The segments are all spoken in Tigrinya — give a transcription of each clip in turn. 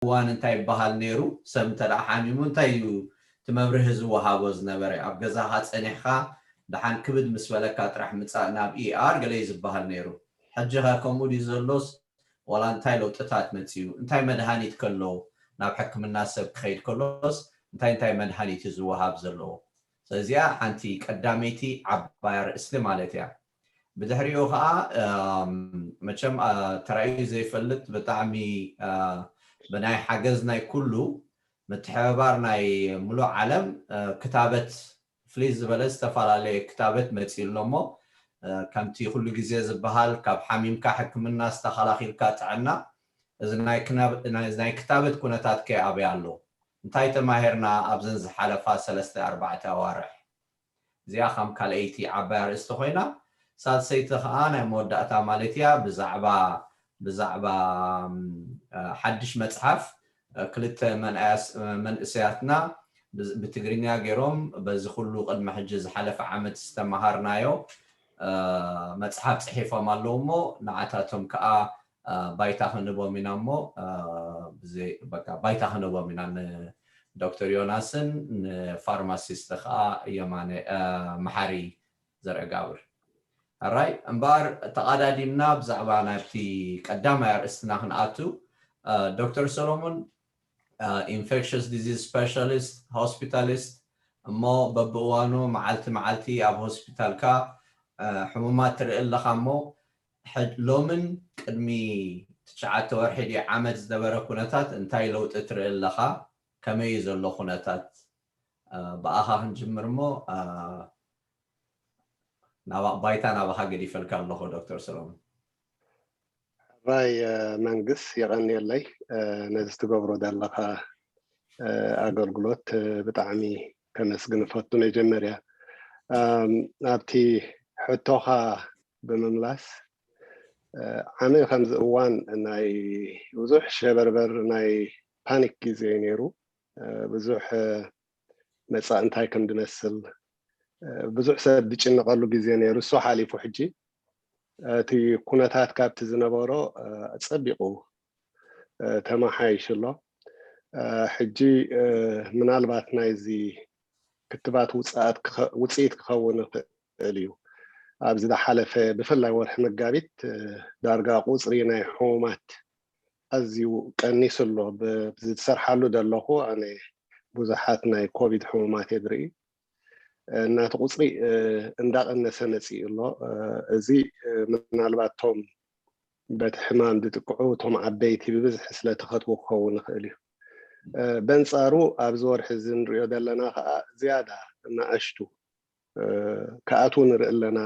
እዋን እንታይ ይበሃል ነይሩ? ሰብ እንተ ደኣ ሓሚሙ እንታይ እዩ እቲ መብርሂ ዝወሃቦ ዝነበረ? ኣብ ገዛኻ ጸኒሕካ ደሓን ክብድ ምስ በለካ ጥራሕ ምጻእ ናብ ኢኣር ገለ እዩ ዝበሃል ነይሩ። ሕጂ ኸ ከምኡ ድዩ ዘሎስ? ዋላ እንታይ ለውጥታት መጺኡ? እንታይ መድሃኒት ከሎ ናብ ሕክምና ሰብ ክኸይድ ከሎስ እንታይ እንታይ መድሃኒት እዩ ዝወሃብ ዘለዎ? ስለዚኣ ሓንቲ ቀዳመይቲ ዓባይ ኣርእስቲ ማለት እያ። ብድሕሪኡ ከዓ መቸም ተራእዩ ዘይፈልጥ ብጣዕሚ ብናይ ሓገዝ ናይ ኩሉ ምትሕብባር ናይ ሙሉእ ዓለም ክታበት ፍልይ ዝበለ ዝተፈላለየ ክታበት መፂኡ ኣሎ እሞ ከምቲ ኩሉ ግዜ ዝበሃል ካብ ሓሚምካ ሕክምና ዝተኸላኺልካ ጥዕና እዚ ናይ ክታበት ኩነታት ከ ኣበይ ኣሎ? እንታይ ተማሂርና ኣብዘን ዝሓለፋ ሰለስተ ኣርባዕተ ኣዋርሕ? እዚኣ ከም ካልኣይቲ ዓባይ ኣርእስቲ ኮይና ሳልሰይቲ ከዓ ናይ መወዳእታ ማለት እያ ብዛዕባ ብዛዕባ ሓድሽ መፅሓፍ ክልተ መንእሰያትና ብትግርኛ ገይሮም በዚ ኩሉ ቅድሚ ሕጂ ዝሓለፈ ዓመት ዝተመሃርናዮ መፅሓፍ ፅሒፎም ኣለዉ እሞ ንዓታቶም ከዓ ባይታ ክንቦም ኢና እሞ ባይታ ክንቦም ኢና ንዶክተር ዮናስን ንፋርማሲስት ከዓ የማነ መሓሪ ዘርአጋብር ኣራይ እምበኣር ተቓዳዲምና ብዛዕባ ናብቲ ቀዳማይ ኣርእስትና ክንኣቱ ዶክተር ሰሎሞን ኢንፌክሽስ ዲዚዝ ስፔሻሊስት ሆስፒታሊስት እሞ በብእዋኑ መዓልቲ መዓልቲ ኣብ ሆስፒታልካ ሕሙማት ትርኢ ኣለኻ እሞ ሎምን ቅድሚ ትሽዓተ ወርሒ ድዩ ዓመት ዝነበረ ኩነታት እንታይ ለውጢ ትርኢ ኣለኻ? ከመይ እዩ ዘሎ ኩነታት? ብኣኻ ክንጅምር እሞ ባይታ ናባኻ ገዲፈልካ ኣለኹ ዶክተር ሰሎሞን። ሕራይ መንግስ የቐንየለይ ነዚ ትገብሮ ዘለኻ ኣገልግሎት ብጣዕሚ ከመስግን እፈቱ። መጀመርያ ኣብቲ ሕቶኻ ብምምላስ ዓሚ ከምዚ እዋን ናይ ብዙሕ ሸበርበር ናይ ፓኒክ ግዜ እዩ ነይሩ። ብዙሕ መፃእ እንታይ ከም ዝመስል ብዙሕ ሰብ ዝጭነቐሉ ግዜ ነይሩ። እሱ ሓሊፉ ሕጂ እቲ ኩነታት ካብቲ ዝነበሮ ፀቢቑ ተመሓይሹ ኣሎ። ሕጂ ምናልባት ናይዚ ክትባት ውፅኢት ክኸውን ይኽእል እዩ። ኣብዚ ዝሓለፈ ብፍላይ ወርሒ መጋቢት ዳርጋ ቁፅሪ ናይ ሕሙማት ኣዝዩ ቀኒሱ ኣሎ። ብዝሰርሓሉ ዘለኹ ኣነ ብዙሓት ናይ ኮቪድ ሕሙማት እየ ዝርኢ እናቲ ቁፅሪ እንዳቐነሰ መፂኡ ኣሎ። እዚ ምናልባት ቶም በቲ ሕማም ዝጥቅዑ እቶም ዓበይቲ ብብዝሒ ስለተኸትቡ ክኸውን ይኽእል እዩ። በንፃሩ ኣብዚ ወርሒ እዚ ንሪኦ ዘለና ከዓ ዝያዳ እናኣሽቱ ክኣትዉ ንርኢ ኣለና።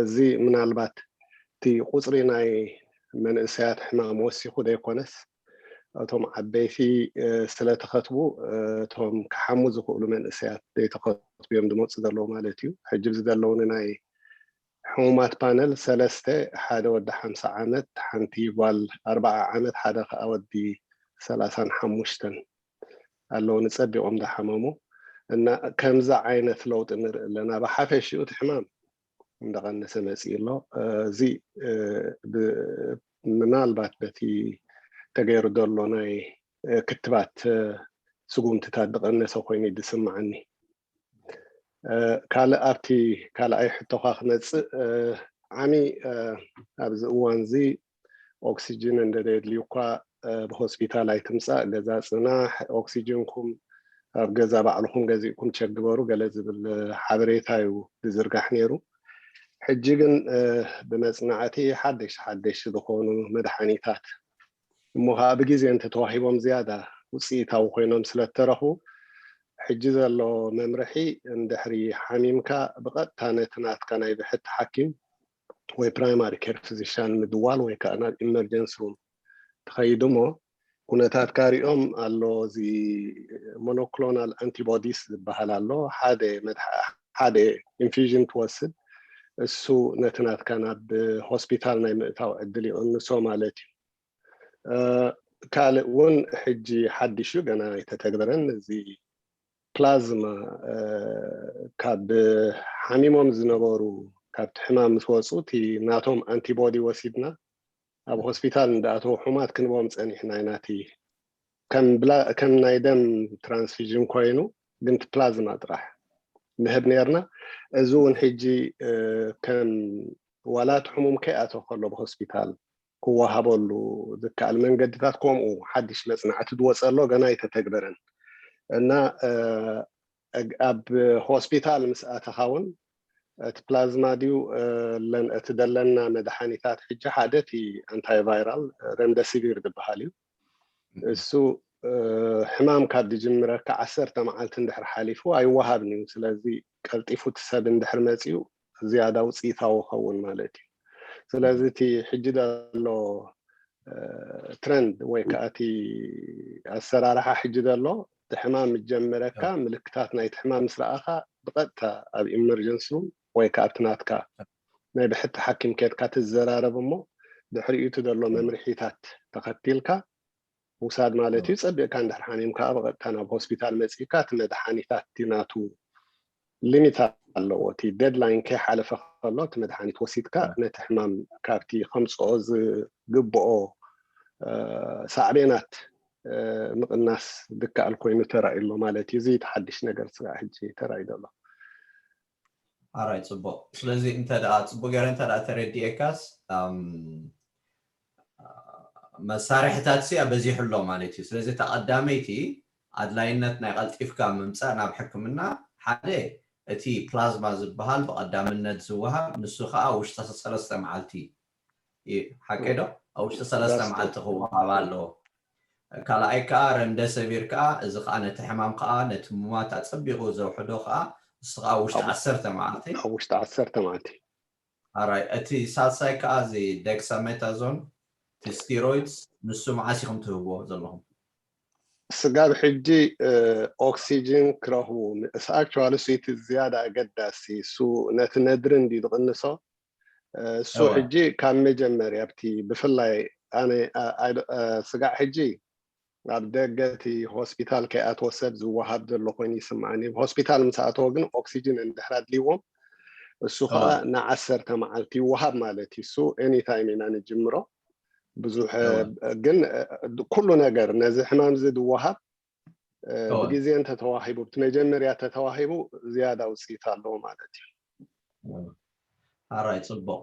እዚ ምናልባት እቲ ቁፅሪ ናይ መንእሰያት ሕማም ወሲኹ ዘይኮነስ እቶም ዓበይቲ ስለተኸትቡ እቶም ክሓሙ ዝኽእሉ መንእሰያት ዘይተኸትቡ እዮም ዝመፁ ዘለዉ ማለት እዩ። ሕጂ ብዚ ዘለውኒ ናይ ሕሙማት ፓነል ሰለስተ ሓደ ወዲ ሓምሳ ዓመት ሓንቲ ጓል ኣርባዓ ዓመት ሓደ ከዓ ወዲ ሰላሳን ሓሙሽተን ኣለዉ ንፀቢቖም ዝሓመሙ እና ከምዚ ዓይነት ለውጢ ንርኢ ኣለና። ብሓፈሽኡ እቲ ሕማም እንዳቐነሰ መፂኡ ኣሎ። እዚ ምናልባት በቲ ተገይሩ ዘሎ ናይ ክትባት ስጉምትታት ዝቐነሰ ኮይኑ ዝስማዓኒ። ካልእ ኣብቲ ካልኣይ ሕቶኻ ክመፅእ ዓሚ ኣብዚ እዋን እዚ ኦክሲጅን እንደደድልዩ እኳ ብሆስፒታል ኣይትምፃእ፣ ገዛ ፅናሕ፣ ኦክሲጅንኩም ኣብ ገዛ ባዕልኹም ገዚእኩም ቸክ ግበሩ ገለ ዝብል ሓበሬታ እዩ ዝዝርጋሕ ነይሩ። ሕጂ ግን ብመፅናዕቲ ሓደሽቲ ሓደሽቲ ዝኾኑ መድሓኒታት እሞ ከዓ ብግዜ እንተተዋሂቦም ዝያዳ ውፅኢታዊ ኮይኖም ስለተረኽቡ ሕጂ ዘሎ መምርሒ እንድሕሪ ሓሚምካ ብቐጥታ ነቲ ናትካ ናይ ብሕቲ ሓኪም ወይ ፕራይማሪ ኬር ፊዚሻን ምድዋል ወይ ከዓ ናብ ኢመርጀንሲ ሩም ትኸይድ እሞ ኩነታትካ ሪኦም ኣሎ እዚ ሞኖክሎናል ኣንቲቦዲስ ዝበሃል ኣሎ ሓደ ሓደ ኢንፊዥን ትወስድ እሱ ነቲ ናትካ ናብ ሆስፒታል ናይ ምእታው ዕድል ይቕንሶ ማለት እዩ። ካልእ እውን ሕጂ ሓድሽ እዩ ገና ኣይተተግበረን እዚ ፕላዝማ ካብ ሓሚሞም ዝነበሩ ካብቲ ሕማም ምስ ወፁ እቲ ናቶም ኣንቲቦዲ ወሲድና ኣብ ሆስፒታል እንዳኣተው ሕሙማት ክንቦም ፀኒሕና ኢና እቲ ከም ናይ ደም ትራንስፊዥን ኮይኑ ግን ፕላዝማ ጥራሕ ንህብ ነርና። እዚ እውን ሕጂ ከም ዋላ እቲ ሕሙም ከይኣቶ ከሎ ብሆስፒታል ክወሃበሉ ዝከኣል መንገድታት ከምኡ ሓድሽ መፅናዕቲ ዝወፀ ኣሎ፣ ገና ኣይተተግበረን እና ኣብ ሆስፒታል ምስ ኣተኻ እውን እቲ ፕላዝማ ድዩ እቲ ዘለና መድሓኒታት ሕጂ ሓደ እቲ ኣንታይቫይራል ረምደሲቪር ዝበሃል እዩ። እሱ ሕማም ካብ ዝጅምረካ ዓሰርተ መዓልቲ እንድሕር ሓሊፉ ኣይወሃብን እዩ። ስለዚ ቀልጢፉ እቲ ሰብ እንድሕር መፂኡ ዝያዳ ውፅኢታዊ ኸውን ማለት እዩ። ስለዚ እቲ ሕጂ ዘሎ ትረንድ ወይ ከዓ እቲ ኣሰራርሓ ሕጂ ዘሎ እቲ ሕማም ምስ ጀመረካ ምልክታት ናይቲ ሕማም ምስ ረኣኻ ብቐጥታ ኣብ ኢመርጀንሲ ሩም ወይ ከዓ ኣብቲ ናትካ ናይ ብሕቲ ሓኪም ከድካ ትዘራረብ እሞ ድሕሪኡ እቲ ዘሎ መምርሒታት ተኸቲልካ ምውሳድ ማለት እዩ። ፀቢቕካ እንድሕር ሓሚምካ ብቐጥታ ናብ ሆስፒታል መፂእካ እቲ መድሓኒታት እቲ ናቱ ሊሚት ኣለዎ። እቲ ዴድላይን ከይሓለፈ ከሎ እቲ መድሓኒት ወሲድካ ነቲ ሕማም ካብቲ ከምፅኦ ዝግብኦ ሳዕቤናት ምቕናስ ዝከኣል ኮይኑ ተራእዩ ኣሎ ማለት እዩ። እዚ እቲ ሓድሽ ነገር ስጋዕ ሕጂ ተራእዩ ዘሎ። ኣራይ ፅቡቅ። ስለዚ እንተ ደኣ ፅቡቅ ገይረ እንተ ደኣ ተረዲኤካስ መሳርሕታት ሲ በዚሑ ኣሎ ማለት እዩ። ስለዚ እታ ቀዳመይቲ ኣድላይነት ናይ ቀልጢፍካ ምምፃእ ናብ ሕክምና ሓደ እቲ ፕላዝማ ዝበሃል ብቀዳምነት ዝወሃብ ንሱ ከዓ ውሽጢ ሰለስተ መዓልቲ ሓቂ ዶ? ኣብ ውሽጢ ሰለስተ መዓልቲ ክወሃብ ኣለዎ። ካልኣይ ከዓ ረምደሰቪር ከዓ እዚ ከዓ ነቲ ሕማም ከዓ ነቲ ሙማት ኣፀቢቑ ዘውሕዶ ከዓ ንሱ ከዓ ውሽጢ ዓሰርተ መዓልቲ ኣብ ውሽጢ ዓሰርተ መዓልቲ ኣራይ እቲ ሳልሳይ ከዓ እዚ ደክሳሜታዞን እቲ ስቴሮይድስ ንሱ መዓስ ኢኹም ትህብዎ ዘለኹም? ስጋብ ሕጂ ኦክሲጅን ክረኽቡ እሱ ኣክቹዋሊ እሱ እቲ ዝያዳ ኣገዳሲ እሱ ነቲ ነድሪ እንዲ ዝቕንሶ እሱ ሕጂ ካብ መጀመርያ ኣብቲ ብፍላይ ኣነ ስጋዕ ሕጂ ኣብ ደገ እቲ ሆስፒታል ከይኣተወ ሰብ ዝወሃብ ዘሎ ኮይኑ ይስምዓኒ። ሆስፒታል ምስ ኣተወ ግን ኦክሲጅን እንድሕር ኣድልይዎም እሱ ከዓ ንዓሰርተ መዓልቲ ይወሃብ ማለት እዩ። እሱ ኤኒታይም ኢና ንጅምሮ። ብዙሕ ግን ኩሉ ነገር ነዚ ሕማም እዚ ዝወሃብ ብግዜ እንተተዋሂቡ ብቲ መጀመርያ ተተዋሂቡ ዝያዳ ውፅኢት ኣለዎ ማለት እዩ። ኣራይ ፅቡቅ።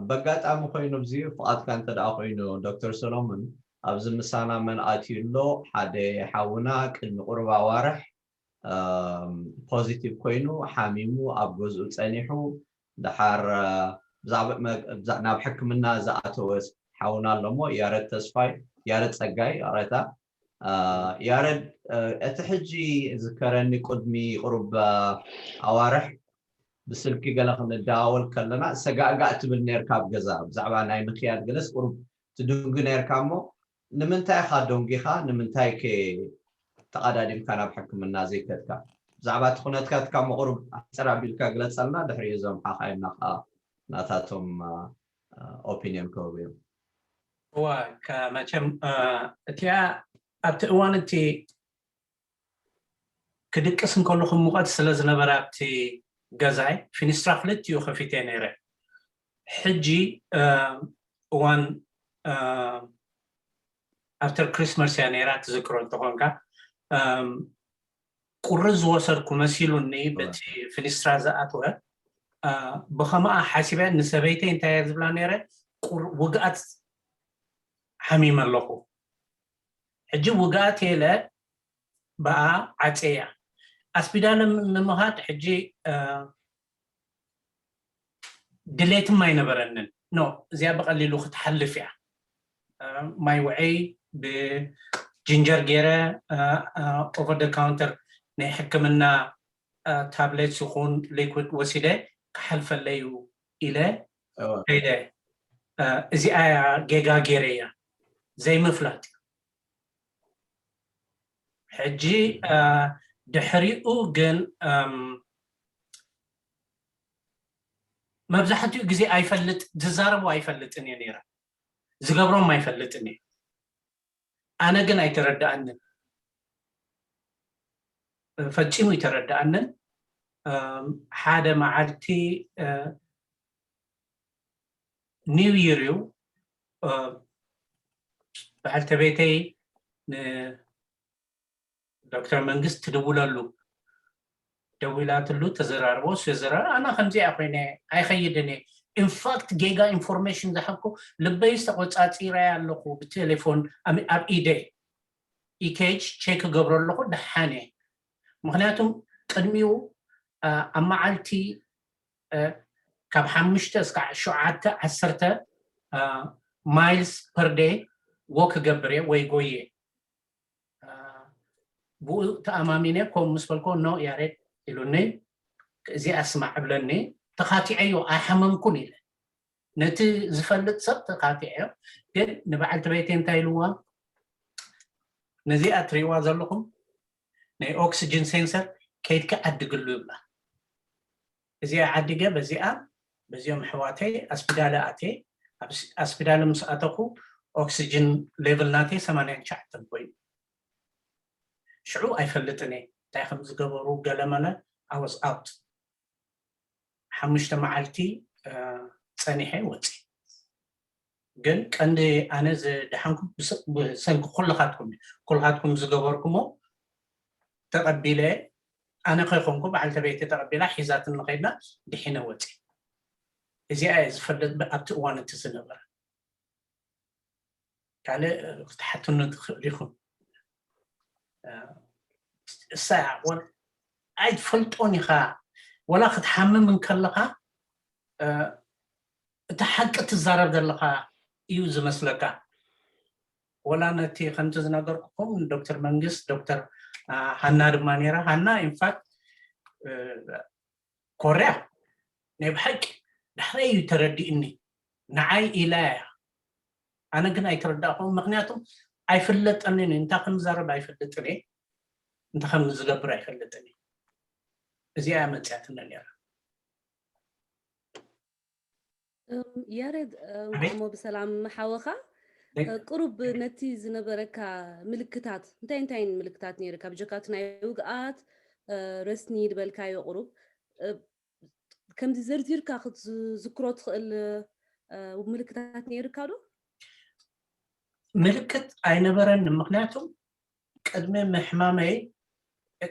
በጋጣሚ ኮይኑ እዚ ፍቓድካ እንተ ደኣ ኮይኑ ዶክተር ሰሎሞን ኣብዚ ምሳና መን ኣትዩ ኣሎ ሓደ ሓውና ቅድሚ ቁሩብ ኣዋርሕ ፖዚቲቭ ኮይኑ ሓሚሙ ኣብ ገዝኡ ፀኒሑ ድሓር ናብ ሕክምና ዝኣተወ ሓውና ኣሎ እሞ ያረድ ተስፋይ ያረድ ፀጋይ ይቕረታ ያረድ እቲ ሕጂ ዝከረኒ ቅድሚ ቁሩብ ኣዋርሕ ብስልኪ ገለ ክንደዋወል ከለና ሰጋእጋእ ትብል ነርካ ኣብ ገዛ ብዛዕባ ናይ ምክያድ ገለስ ቁሩብ ትድንጉ ነርካ እሞ ንምንታይ ኢኻ ደንጊኻ ንምንታይ ከ ተቐዳዲምካ ናብ ሕክምና ዘይከድካ ብዛዕባ እቲ ኩነትካ ትካ እሞ ቁሩብ ኣሕፅር ኣቢልካ ግለፀልና ድሕሪኡ እዞም ሓኻይምና ከዓ ናታቶም ኦፒንዮን ክህቡ እዮም እዋ መቸም እቲኣ ኣብቲ እዋን እቲ ክድቅስ እንከለኹ ሙቐት ስለ ዝነበረ ኣብቲ ገዛይ ፊኒስትራ ክልቲኡ ከፊተ ነይረ ሕጂ እዋን ኣፍተር ክሪስማስ እያ ነይራ ትዝክሮ እንተኾንካ ቁሪ ዝወሰድኩ መሲሉኒ በቲ ፊኒስትራ ዝኣትወ ብኸምኣ ሓሲበ ንሰበይተይ እንታይ እየ ዝብላ ነይረ ውግኣት ሓሚመ ኣለኹ ሕጂ ውግኣት የለ ብኣ ዓፀያ ኣስፒዳል ንምኻድ ሕጂ ድሌትም ኣይነበረንን ኖ እዚኣ ብቐሊሉ ክትሓልፍ እያ ማይ ውዐይ ብጅንጀር ገይረ ኦቨር ደ ካውንተር ናይ ሕክምና ታብሌት ይኹን ሊኩድ ወሲደ ክሓልፈለይ እዩ ኢለ ከይደ እዚኣ ጌጋ ገይረ እያ ዘይምፍላጥ እዩ ሕጂ ድሕሪኡ ግን መብዛሕትኡ ግዜ ኣይፈልጥ ዝዛረቡ ኣይፈልጥን እየ ነይረ ዝገብሮም ኣይፈልጥን እየ ኣነ ግን ኣይተረዳኣንን ፈጺሙ ኣይተረዳኣንን ሓደ መዓልቲ ኒው ይር እዩ በዓልተ ቤተይ ን ዶክተር መንግስት ትድውለሉ፣ ደዊላትሉ፣ ተዘራርቦ፣ እሱ የዘራር ኣና ከምዚኣ ኮይነ ኣይኸይድን እየ። ኢንፋክት ጌጋ ኢንፎርሜሽን ዝሓብኩ ልበይ ዝተቆፃፂረ ኣለኹ ብቴሌፎን ኣብ ኢደ ኢኬጅ ቼክ ገብሮ ኣለኹ። ደሓን እየ። ምክንያቱም ቅድሚኡ ኣብ መዓልቲ ካብ ሓሙሽተ እስካ ሸውዓተ ዓሰርተ ማይልስ ፐር ዴይ ወክ ገብር እየ ወይ ጎየ። ብኡ ተኣማሚነ ከም ምስ በልኮ ኖ ያሬድ ኢሉኒ። እዚኣ ስማዕ እብለኒ። ተኻቲዐዮ ኣይሓመምኩን ኢለ ነቲ ዝፈልጥ ሰብ ተኻቲዐዮ። ግን ንበዓልቲ ቤተይ እንታይ ኢልዋ? ነዚኣ ትሪእዋ ዘለኹም ናይ ኦክስጅን ሴንሰር ከይድካ ዓድግሉ ይብላ። እዚኣ ዓዲገ በዚኣ በዚኦም ኣሕዋተይ ኣስፒዳለ ኣትየ። ኣስፒዳለ ምስ ኣተኹ ኦክስጅን ሌቭል ናተይ ሰማንያን ትሽዓተን ኮይኑ። ሽዑ ኣይፈልጥን እየ እንታይ ከም ዝገበሩ፣ ገለመለ ኣወስ ኣውት። ሓሙሽተ መዓልቲ ፀኒሐ ወፂ። ግን ቀንዲ ኣነ ዝደሓንኩ ብሰንኪ ኩልኻትኩም ኩልኻትኩም ዝገበርኩሞ ተቐቢለ። ኣነ ከይኮንኩ በዓልቲ ቤተይ ተቐቢላ ሒዛትኒ ከይድና ድሒነ ወፂ። እዚኣ እየ ዝፈልጥ ኣብቲ እዋን እቲ ዝነበረ። ካልእ ክትሓቱኒ ትኽእል ኢኹም። እሳ ኣይትፈልጦን ኢኻ። ወላ ክትሓምም እንከለኻ እቲ ሓቂ ትዛረብ ዘለኻ እዩ ዝመስለካ። ወላ ነቲ ከምቲ ዝነገርኩኩም ዶክተር መንግስት፣ ዶክተር ሃና ድማ ነይራ። ሃና ኢንፋክት ኮርያ ናይ ብሓቂ ዳሕረይ እዩ ተረዲእኒ። ንዓይ ኢላ እያ። ኣነ ግን ኣይተረዳእኹም፣ ምክንያቱም ኣይፍለጠንን እዩ። እንታይ ከም ዝዛረብ ኣይፈልጥን እየ፣ እንታይ ከም ዝገብር ኣይፈልጥን እየ። እዚኣ እያ መፅያትና ነይራ። ያሬድ፣ እንኳሞ ብሰላም ሓወኻ። ቁሩብ ነቲ ዝነበረካ ምልክታት እንታይ እንታይን ምልክታት ነይርካ? ብጀካቲ ናይ ውግኣት ረስኒ ዝበልካዮ ቁሩብ ከምዚ ዘርዚርካ ክትዝክሮ ትኽእል ምልክታት ነይርካ ዶ? ምልክት ኣይነበረን፣ ምክንያቱም ቅድሚ ምሕማመይ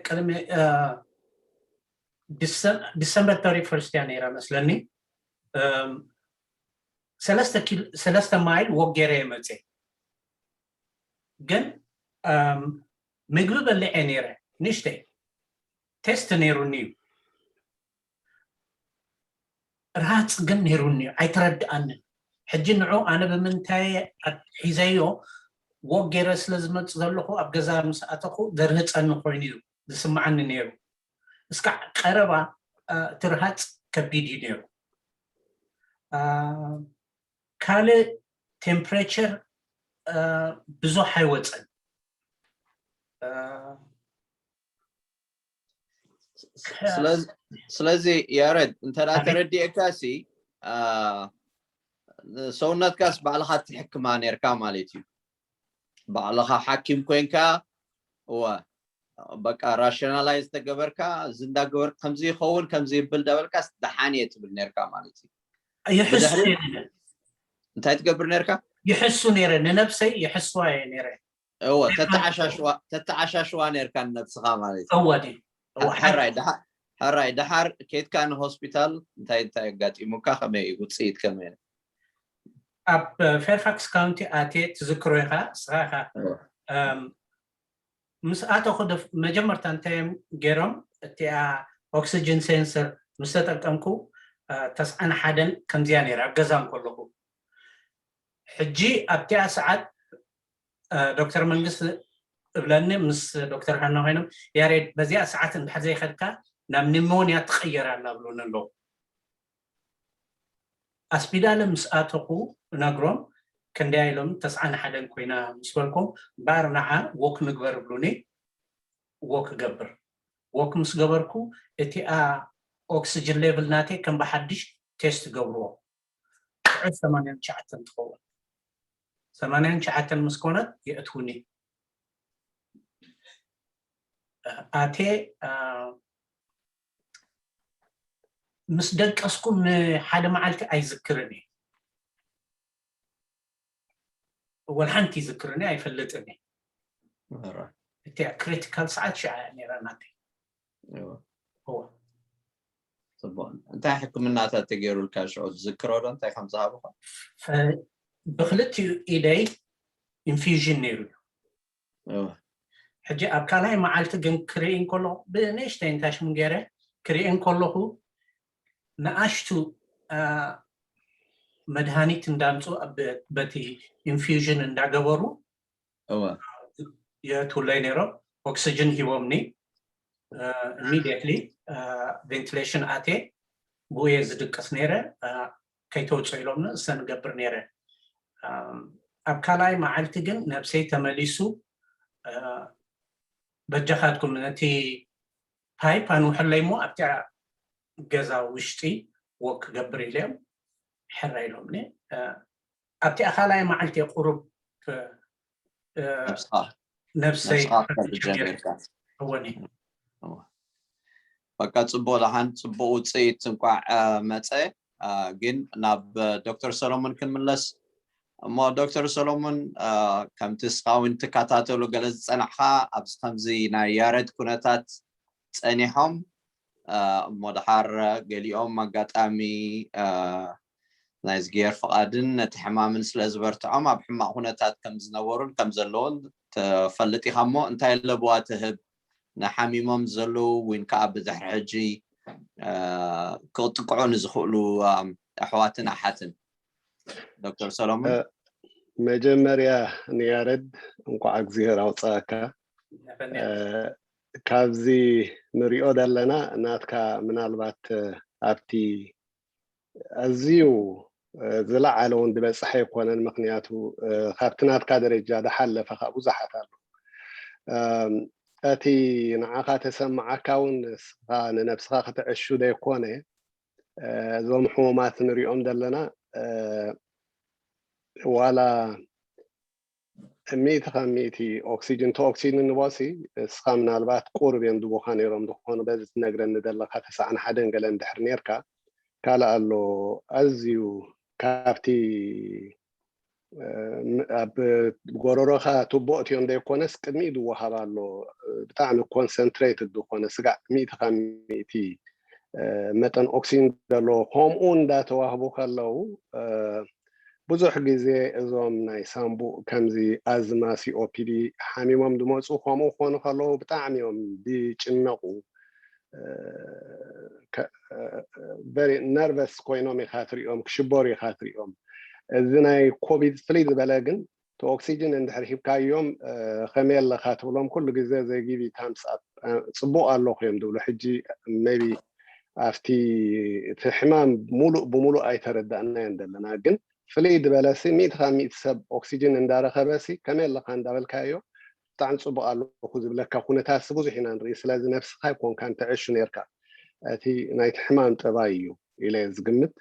ቅድሚ ዲሰምበር ተሪ ፈርስት እያ ነይራ መስለኒ። ሰለስተ ማይል ወጌረ የመፀ። ግን ምግቢ በሊዐ ነይረ ንሽተይ ቴስት ነይሩኒ እዩ። ርሃፅ ግን ነይሩኒ እዩ፣ ኣይተረድኣንን። ሕጂ ንዑ ኣነ ብምንታይ ሒዘዮ ወጌረ ስለ ዝመፅ ዘለኹ ኣብ ገዛ ምስ ኣተኹ ዘርህፀኒ ኮይኑ እዩ ዝስምዓኒ ነይሩ። እስካዕ ቀረባ እቲ ርሃፅ ከቢድ እዩ ነይሩ። ካልእ ቴምፕሬቸር ብዙሕ ኣይወፀን። ስለዚ ያረድ እንተ ተረዲኤካ ሲ ሰውነትካስ ባዕልኻ ትሕክማ ነርካ ማለት እዩ። ባዕልኻ ሓኪም ኮንካ እወ በቃ ራሽናላይዝ ተገበርካ እዚ እንዳገበር ከምዚ ይኸውን ከምዚ ይብል ዳበልካስ ደሓን እየ ትብል ነርካ ማለት እዩ። ይሕሱ እንታይ ትገብር ነርካ? ይሕሱ ነረ፣ ንነብሰይ ይሕስዋ እየ ነረ። እወ ተተዓሻሽዋ ነርካ ንነብስኻ ማለት እዩ። እወ ሕራይ ደሓር ኬድካ ንሆስፒታል እንታይ እንታይ ኣጋጢሙካ ከመይ እዩ ውፅኢት ከመይ? ኣብ ፌርፋክስ ካውንቲ ኣትየ ትዝክሮ ኢኻ እስኻ ኢኻ። ምስ ኣተኹ መጀመርታ እንታይ እዮም ገይሮም? እቲኣ ኦክስጅን ሴንሰር ምስ ተጠቀምኩ ተስዓን ሓደን ከምዚያ ነይራ ኣብ ገዛ እንከለኹ። ሕጂ ኣብቲኣ ሰዓት ዶክተር መንግስት እብለኒ ምስ ዶክተር ሃና ኮይኖም ያሬድ በዚኣ ሰዓት እንድሕር ዘይኸድካ ናብ ኒሞንያ ትቕየር ኣላ ብሉኒ ኣለዉ። ኣስፒዳለ ምስ ኣተኹ እነግሮም ክንደያ ኢሎም ተስዓን ሓደን ኮይና ምስ በልኩም እምበኣር ንዓ ወክ ንግበር ብሉኒ። ወክ ገብር ወክ ምስ ገበርኩ እቲኣ ኦክስጅን ሌቭል ናተይ ከም ብሓድሽ ቴስት ገብርዎ። ጥዑይ ሰማንያን ትሽዓተን ትኸውን። ሰማንያን ትሽዓተን ምስ ኮነት የእትውኒ። ኣቴ ምስ ደቀስኩ ንሓደ መዓልቲ ኣይዝክርን እየ። ወላ ሓንቲ ይዝክርን እየ ኣይፈልጥን እየ። እቲኣ ክሪቲካል ሰዓት ሽዓ እያ ነይራ ናተይ። ጽቡቅ። እንታይ ሕክምናታት ተገይሩልካ ሽዑ ትዝክሮ ዶ? እንታይ ከም ዝሃቡካ? ብክልቲኡ ኢደይ ኢንፊዥን ነይሩ እዩ። ሕጂ ኣብ ካልኣይ መዓልቲ ግን ክርኢ እንከሎ ብንእሽተይ እንታሽም ገይረ ክርኢ እንከለኹ ንኣሽቱ መድሃኒት እንዳምፁ በቲ ኢንፊዥን እንዳገበሩ የእትውለይ ነይሮም። ኦክሲጅን ሂቦምኒ። ኢሚዲየትሊ ቬንቲሌሽን ኣትየ። ብኡ እየ ዝድቅስ ነይረ። ከይተውፅኦ ኢሎምኒ እሰ ንገብር ነይረ። ኣብ ካልኣይ መዓልቲ ግን ነብሰይ ተመሊሱ። በጃኻትኩም ነቲ ፓይፕ ኣንውሐለይ እሞ ኣብቲኣ ገዛ ውሽጢ ወክ ክገብር ኢለ እዮም ሕረ ኢሎምኒ። ኣብቲኣ ካልኣይ መዓልቲ እየ ቁሩብ ነብሰይ ነብስኻ ክትፈልጥ ጀሚርካ። እወኒ። በቃ ጽቡቅ ደሓን ጽቡቅ ውፅኢት እንኳዕ መፀ። ግን ናብ ዶክተር ሰሎሞን ክንምለስ እሞ፣ ዶክተር ሰሎሞን፣ ከምቲ እስኻ እውን ትከታተሉ ገለ ዝጸናሕኻ ኣብዚ ከምዚ ናይ ያረድ ኩነታት ጸኒሖም እሞ ድሓር ገሊኦም ኣጋጣሚ ናይ እግዚኣብሔር ፍቓድን ነቲ ሕማምን ስለ ዝበርትዖም ኣብ ሕማቕ ኩነታት ከም ዝነበሩን ከም ዘለውን ትፈልጥ ኢኻ እሞ፣ እንታይ ለበዋ ትህብ ንሓሚሞም ዘለዉ ወይን ከዓ ብድሕሪ ሕጂ ክጥቅዑ ንዝኽእሉ ኣሕዋትን ኣሓትን? ዶክተር ሰሎሞን። መጀመርያ ንያረድ እንኳዕ እግዚኣብሔር ኣውፀኣካ። ካብዚ ንሪኦ ዘለና ናትካ ምናልባት ኣብቲ ኣዝዩ ዝለዓለ እውን ዝበፅሐ ኣይኮነን። ምክንያቱ ካብቲ ናትካ ደረጃ ዝሓለፈ ከዓ ብዙሓት ኣለዉ። እቲ ንዓኻ ተሰማዓካ እውን ንስኻ ንነብስኻ ከተዕሹ ዘይኮነ፣ እዞም ሕሙማት ንሪኦም ዘለና ዋላ ሚእቲ ካብ ሚእቲ ኦክሲጅን፣ እቲ ኦክሲጅን ንቦሲ እስኻ ምናልባት ቁሩብ እዮም ዝቦኻ ነይሮም ዝኾኑ፣ በዚ ትነግረኒ ዘለኻ ተስዓን ሓደን ገለ እንድሕር ነይርካ። ካልእ ኣሎ ኣዝዩ ካብቲ ኣብ ጎረሮኻ ቱቦ እትዮም ዘይኮነስ ቅድሚኡ ዝወሃብ ኣሎ፣ ብጣዕሚ ኮንሰንትሬትድ ዝኾነ ስጋዕ ሚእቲ ካብ ሚእቲ መጠን ኦክሲጅን ዘለዎ፣ ከምኡ እንዳተዋህቡ ከለዉ ብዙሕ ግዜ እዞም ናይ ሳምቡእ ከምዚ ኣዝማ ሲኦፒዲ ሓሚሞም ዝመፁ ከምኡ ክኾኑ ከለዉ ብጣዕሚ እዮም ዝጭነቁ። ቨሪ ነርቨስ ኮይኖም ኢኻ ትሪኦም፣ ክሽበሩ ኢኻ ትሪኦም። እዚ ናይ ኮቪድ ፍልይ ዝበለ ግን እቲ ኦክሲጅን እንድሕር ሂብካዮም ከመይ ኣለኻ ትብሎም ኩሉ ግዜ ዘይጊቪ ታምስ ኣፕ፣ ፅቡቅ ኣለኹ እዮም ዝብሉ። ሕጂ ሜቢ ኣብቲ እቲ ሕማም ሙሉእ ብሙሉእ ኣይተረዳእናዮን ዘለና፣ ግን ፍልይ ዝበለሲ ሚእቲ ካብ ሚእቲ ሰብ ኦክሲጅን እንዳረኸበሲ ከመይ ኣለኻ እንዳበልካዮ ብጣዕሚ ፅቡቅ ኣለኹ ዝብለካ ኩነታትሲ ብዙሕ ኢና ንርኢ። ስለዚ ነብስኻ ኣይኮንካን ተዕሹ ነርካ፣ እቲ ናይቲ ሕማም ጠባይ እዩ ኢለ ዝግምት።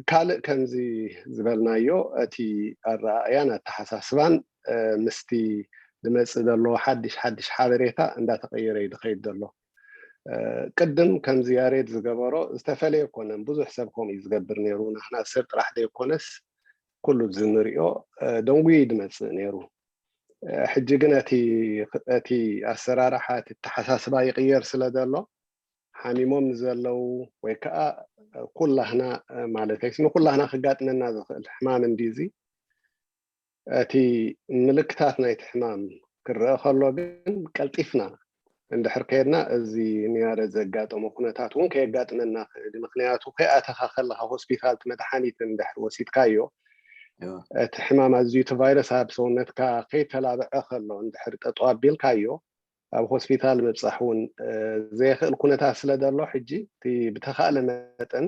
ካልእ ከምዚ ዝበልናዮ እቲ ኣረኣእያን ኣተሓሳስባን ምስቲ ዝመፅእ ዘሎ ሓድሽ ሓድሽ ሓበሬታ እንዳተቀየረ እዩ ዝኸይድ ዘሎ። ቅድም ከምዚ ያሬድ ዝገበሮ ዝተፈለየ ኮነን ብዙሕ ሰብ ከምኡ እዩ ዝገብር ነይሩ። ናሕና ሰብ ጥራሕ ዘይኮነስ ኩሉ ዝንሪኦ ደንጉዩ እዩ ዝመፅእ ነይሩ። ሕጂ ግን እቲ ኣሰራርሓ እቲ ኣተሓሳስባ ይቅየር ስለ ዘሎ ሓሚሞም ንዘለዉ ወይ ከዓ ኩላህና ማለት ንኩላህና ክጋጥመና ዝኽእል ሕማም እንዲዚ እቲ ምልክታት ናይቲ ሕማም ክረአ ከሎ ግን ቀልጢፍና እንድሕር ከይድና እዚ ንያረ ዘጋጠሞ ኩነታት እውን ከየጋጥመና ክእል። ምክንያቱ ከይኣተኻ ከለካ ሆስፒታል እቲ መድሓኒት እንድሕር ወሲድካዮ እቲ ሕማም ኣዝዩ እቲ ቫይረስ ኣብ ሰውነትካ ከይተላብዐ ከሎ እንድሕር ጠጠው ኣቢልካዮ ኣብ ሆስፒታል ምብፃሕ እውን ዘየኽእል ኩነታት ስለ ዘሎ ሕጂ እቲ ብተኻእለ መጠን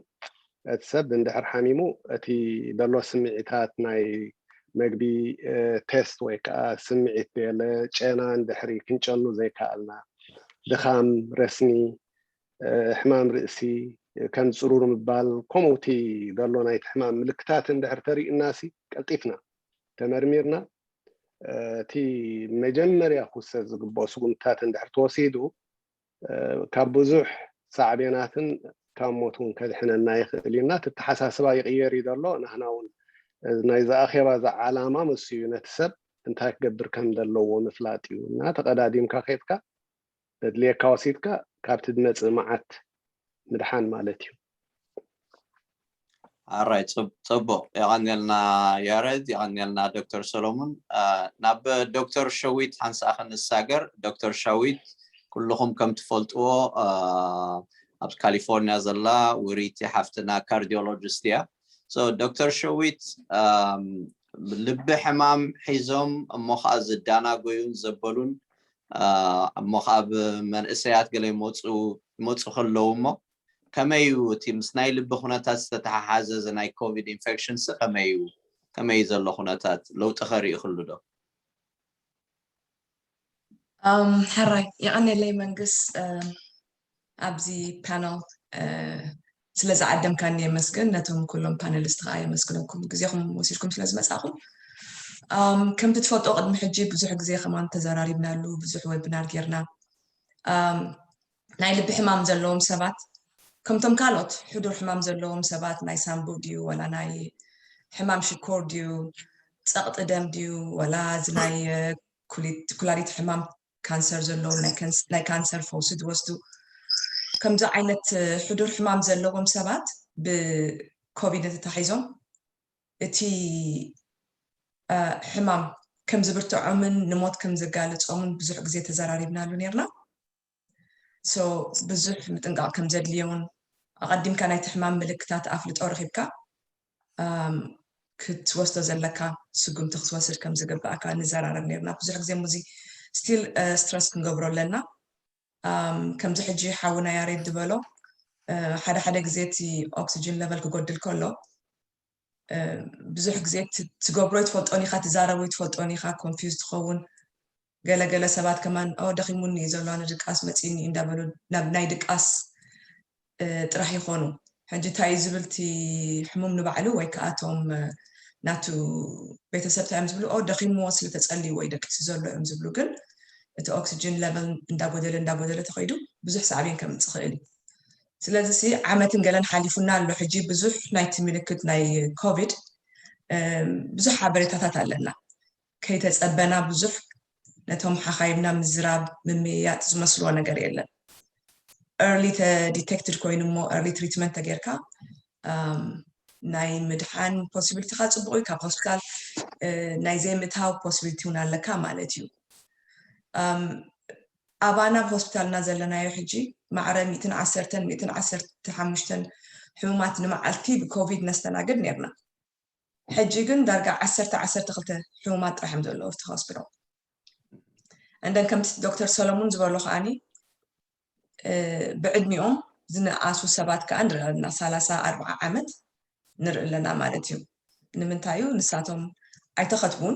እቲ ሰብ እንድሕር ሓሚሙ እቲ ዘሎ ስምዒታት ናይ መግቢ ቴስት ወይ ከዓ ስምዒት ደለ ጨና እንድሕሪ ክንጨኑ ዘይከኣልና ድኻም፣ ረስኒ፣ ሕማም ርእሲ፣ ከም ፅሩር ምባል ከምኡ እቲ ዘሎ ናይቲ ሕማም ምልክታት እንድሕር ተሪእናሲ ቀልጢፍና ተመርሚርና እቲ መጀመርያ ክውሰድ ዝግብኦ ስጉምትታት እንድሕር ተወሲዱ ካብ ብዙሕ ሳዕቤናትን ካብ ሞት እውን ከድሕነና ይኽእል እዩ እና ተተሓሳስባ ይቕየር እዩ ዘሎ። ንሕና እውን ናይዚ ኣኼባ እዚ ዓላማ ምስ እዩ ነቲ ሰብ እንታይ ክገብር ከም ዘለዎ ምፍላጥ እዩ። እና ተቐዳዲምካ ከይድካ ዘድልየካ ወሲድካ ካብቲ ዝመጽእ መዓት ምድሓን ማለት እዩ። ኣራይ፣ ጽቡቅ፣ የቐንየልና ያሬድ፣ የቐንየልና ዶክተር ሰሎሙን። ናብ ዶክተር ሸዊት ሓንሳእ ክንሳገር። ዶክተር ሸዊት፣ ኩልኹም ከም ትፈልጥዎ ኣብ ካሊፎርኒያ ዘላ ውሪቲ ሓፍትና ካርዲዮሎጂስት እያ። ዶክተር ሸዊት፣ ልቢ ሕማም ሒዞም እሞ ከዓ ዝዳናጎዩን ዘበሉን እሞ ከዓ ብመንእሰያት ገለ ይመፁ ከለዉ እሞ ከመይ እዩ እቲ ምስ ናይ ልቢ ኩነታት ዝተተሓሓዘ እዚ ናይ ኮቪድ ኢንፌክሽን ሲ ከመይ እዩ? ከመይ እዩ ዘሎ ኩነታት? ለውጢ ከርኢ ክሉ ዶ? ሕራይ፣ የቐንየለይ መንግስ፣ ኣብዚ ፓነል ስለ ዝዓደምካኒ የመስግን። ነቶም ኩሎም ፓነሊስት ከዓ የመስግነኩም ግዜኹም ወሲድኩም ስለ ዝመፃኹም። ከምቲ ትፈልጦ ቅድሚ ሕጂ ብዙሕ ግዜ ከማን ተዘራሪብናሉ፣ ብዙሕ ዌብናር ጌርና። ናይ ልቢ ሕማም ዘለዎም ሰባት ከምቶም ካልኦት ሕዱር ሕማም ዘለዎም ሰባት ናይ ሳምቡ ድዩ ወላ ናይ ሕማም ሽኮር ድዩ ጸቕጢ ደም ድዩ ወላ እዚ ናይ ኩላሊት ሕማም ካንሰር ዘለዎም ናይ ካንሰር ፈውሲ ዝወስዱ ከምዚ ዓይነት ሕዱር ሕማም ዘለዎም ሰባት ብኮቪድ ተታሒዞም እቲ ሕማም ከም ዝብርትዖምን ንሞት ከም ዘጋልጾምን ብዙሕ ግዜ ተዘራሪብናሉ ነርና። ብዙሕ ምጥንቃቕ ከም ዘድልዮን ኣቐዲምካ ናይቲ ሕማም ምልክታት ኣፍልጦ ረኺብካ ክትወስዶ ዘለካ ስጉምቲ ክትወስድ ከም ዝግባእካ ንዘራረብ ነርና። ብዙሕ ግዜ ሙዚ ስቲል ስትረስ ክንገብሮ ኣለና። ከምዚ ሕጂ ሓውና ያሬድ ዝበሎ ሓደ ሓደ ግዜ እቲ ኦክሲጅን ለቨል ክጎድል ከሎ ብዙሕ ግዜ ትገብሮ ይትፈልጦን ኢኻ፣ ትዛረቦ ይትፈልጦን ኢኻ፣ ኮንፊውዝ ትኸውን። ገለገለ ሰባት ከማን ኦ ደኺሙኒ እዩ ዘሎ፣ ኣነ ድቃስ መፂኒ እንዳበሉ ናብ ናይ ድቃስ ጥራሕ ይኾኑ። ሕጂ እንታይ እዩ ዝብል እቲ ሕሙም ንባዕሉ ወይ ከዓ እቶም ናቱ ቤተሰብ እንታይ እዮም ዝብሉ? ኦ ደኺምዎ ስለተፀልይዎ እዩ ደቂሱ ዘሎ እዮም ዝብሉ። ግን እቲ ኦክሲጅን ለቨል እንዳጎደለ እንዳጎደለ ተኸይዱ ብዙሕ ሳዕቤን ከምፅእ ይኽእል እዩ። ስለዚ ሲ ዓመትን ገለን ሓሊፉና ኣሎ። ሕጂ ብዙሕ ናይቲ ምልክት ናይ ኮቪድ ብዙሕ ሓበሬታታት ኣለና። ከይተፀበና ብዙሕ ነቶም ሓኻይምና ምዝራብ ምምያጥ ዝመስልዎ ነገር የለን። ኤርሊ ተዲቴክትድ ኮይኑ እሞ ኤርሊ ትሪትመንት ተጌርካ ናይ ምድሓን ፖሲቢሊቲካ ፅቡቅ እዩ። ካብ ሆስፒታል ናይ ዘይምእታው ፖሲቢሊቲ እውን ኣለካ ማለት እዩ። ኣባና ኣብ ሆስፒታልና ዘለናዮ ሕጂ ማዕረ ሚእትን ዓሰርተን ሚእትን ዓሰርተ ሓሙሽተን ሕሙማት ንመዓልቲ ብኮቪድ ነስተናግድ ነርና። ሕጂ ግን ዳርጋ ዓሰርተ ዓሰርተ ክልተ ሕሙማት ጥራሕ እዮም ዘለዉ ኣብቲ ሆስፒታል። እንደን ከምቲ ዶክተር ሰሎሙን ዝበሎ ከዓኒ ብዕድሚኦም ዝነኣሱ ሰባት ከዓ ንርኢ ኣለና። ሰላሳ ኣርብዓ ዓመት ንርኢ ኣለና ማለት እዩ። ንምንታይ እዩ? ንሳቶም ኣይተኸትቡን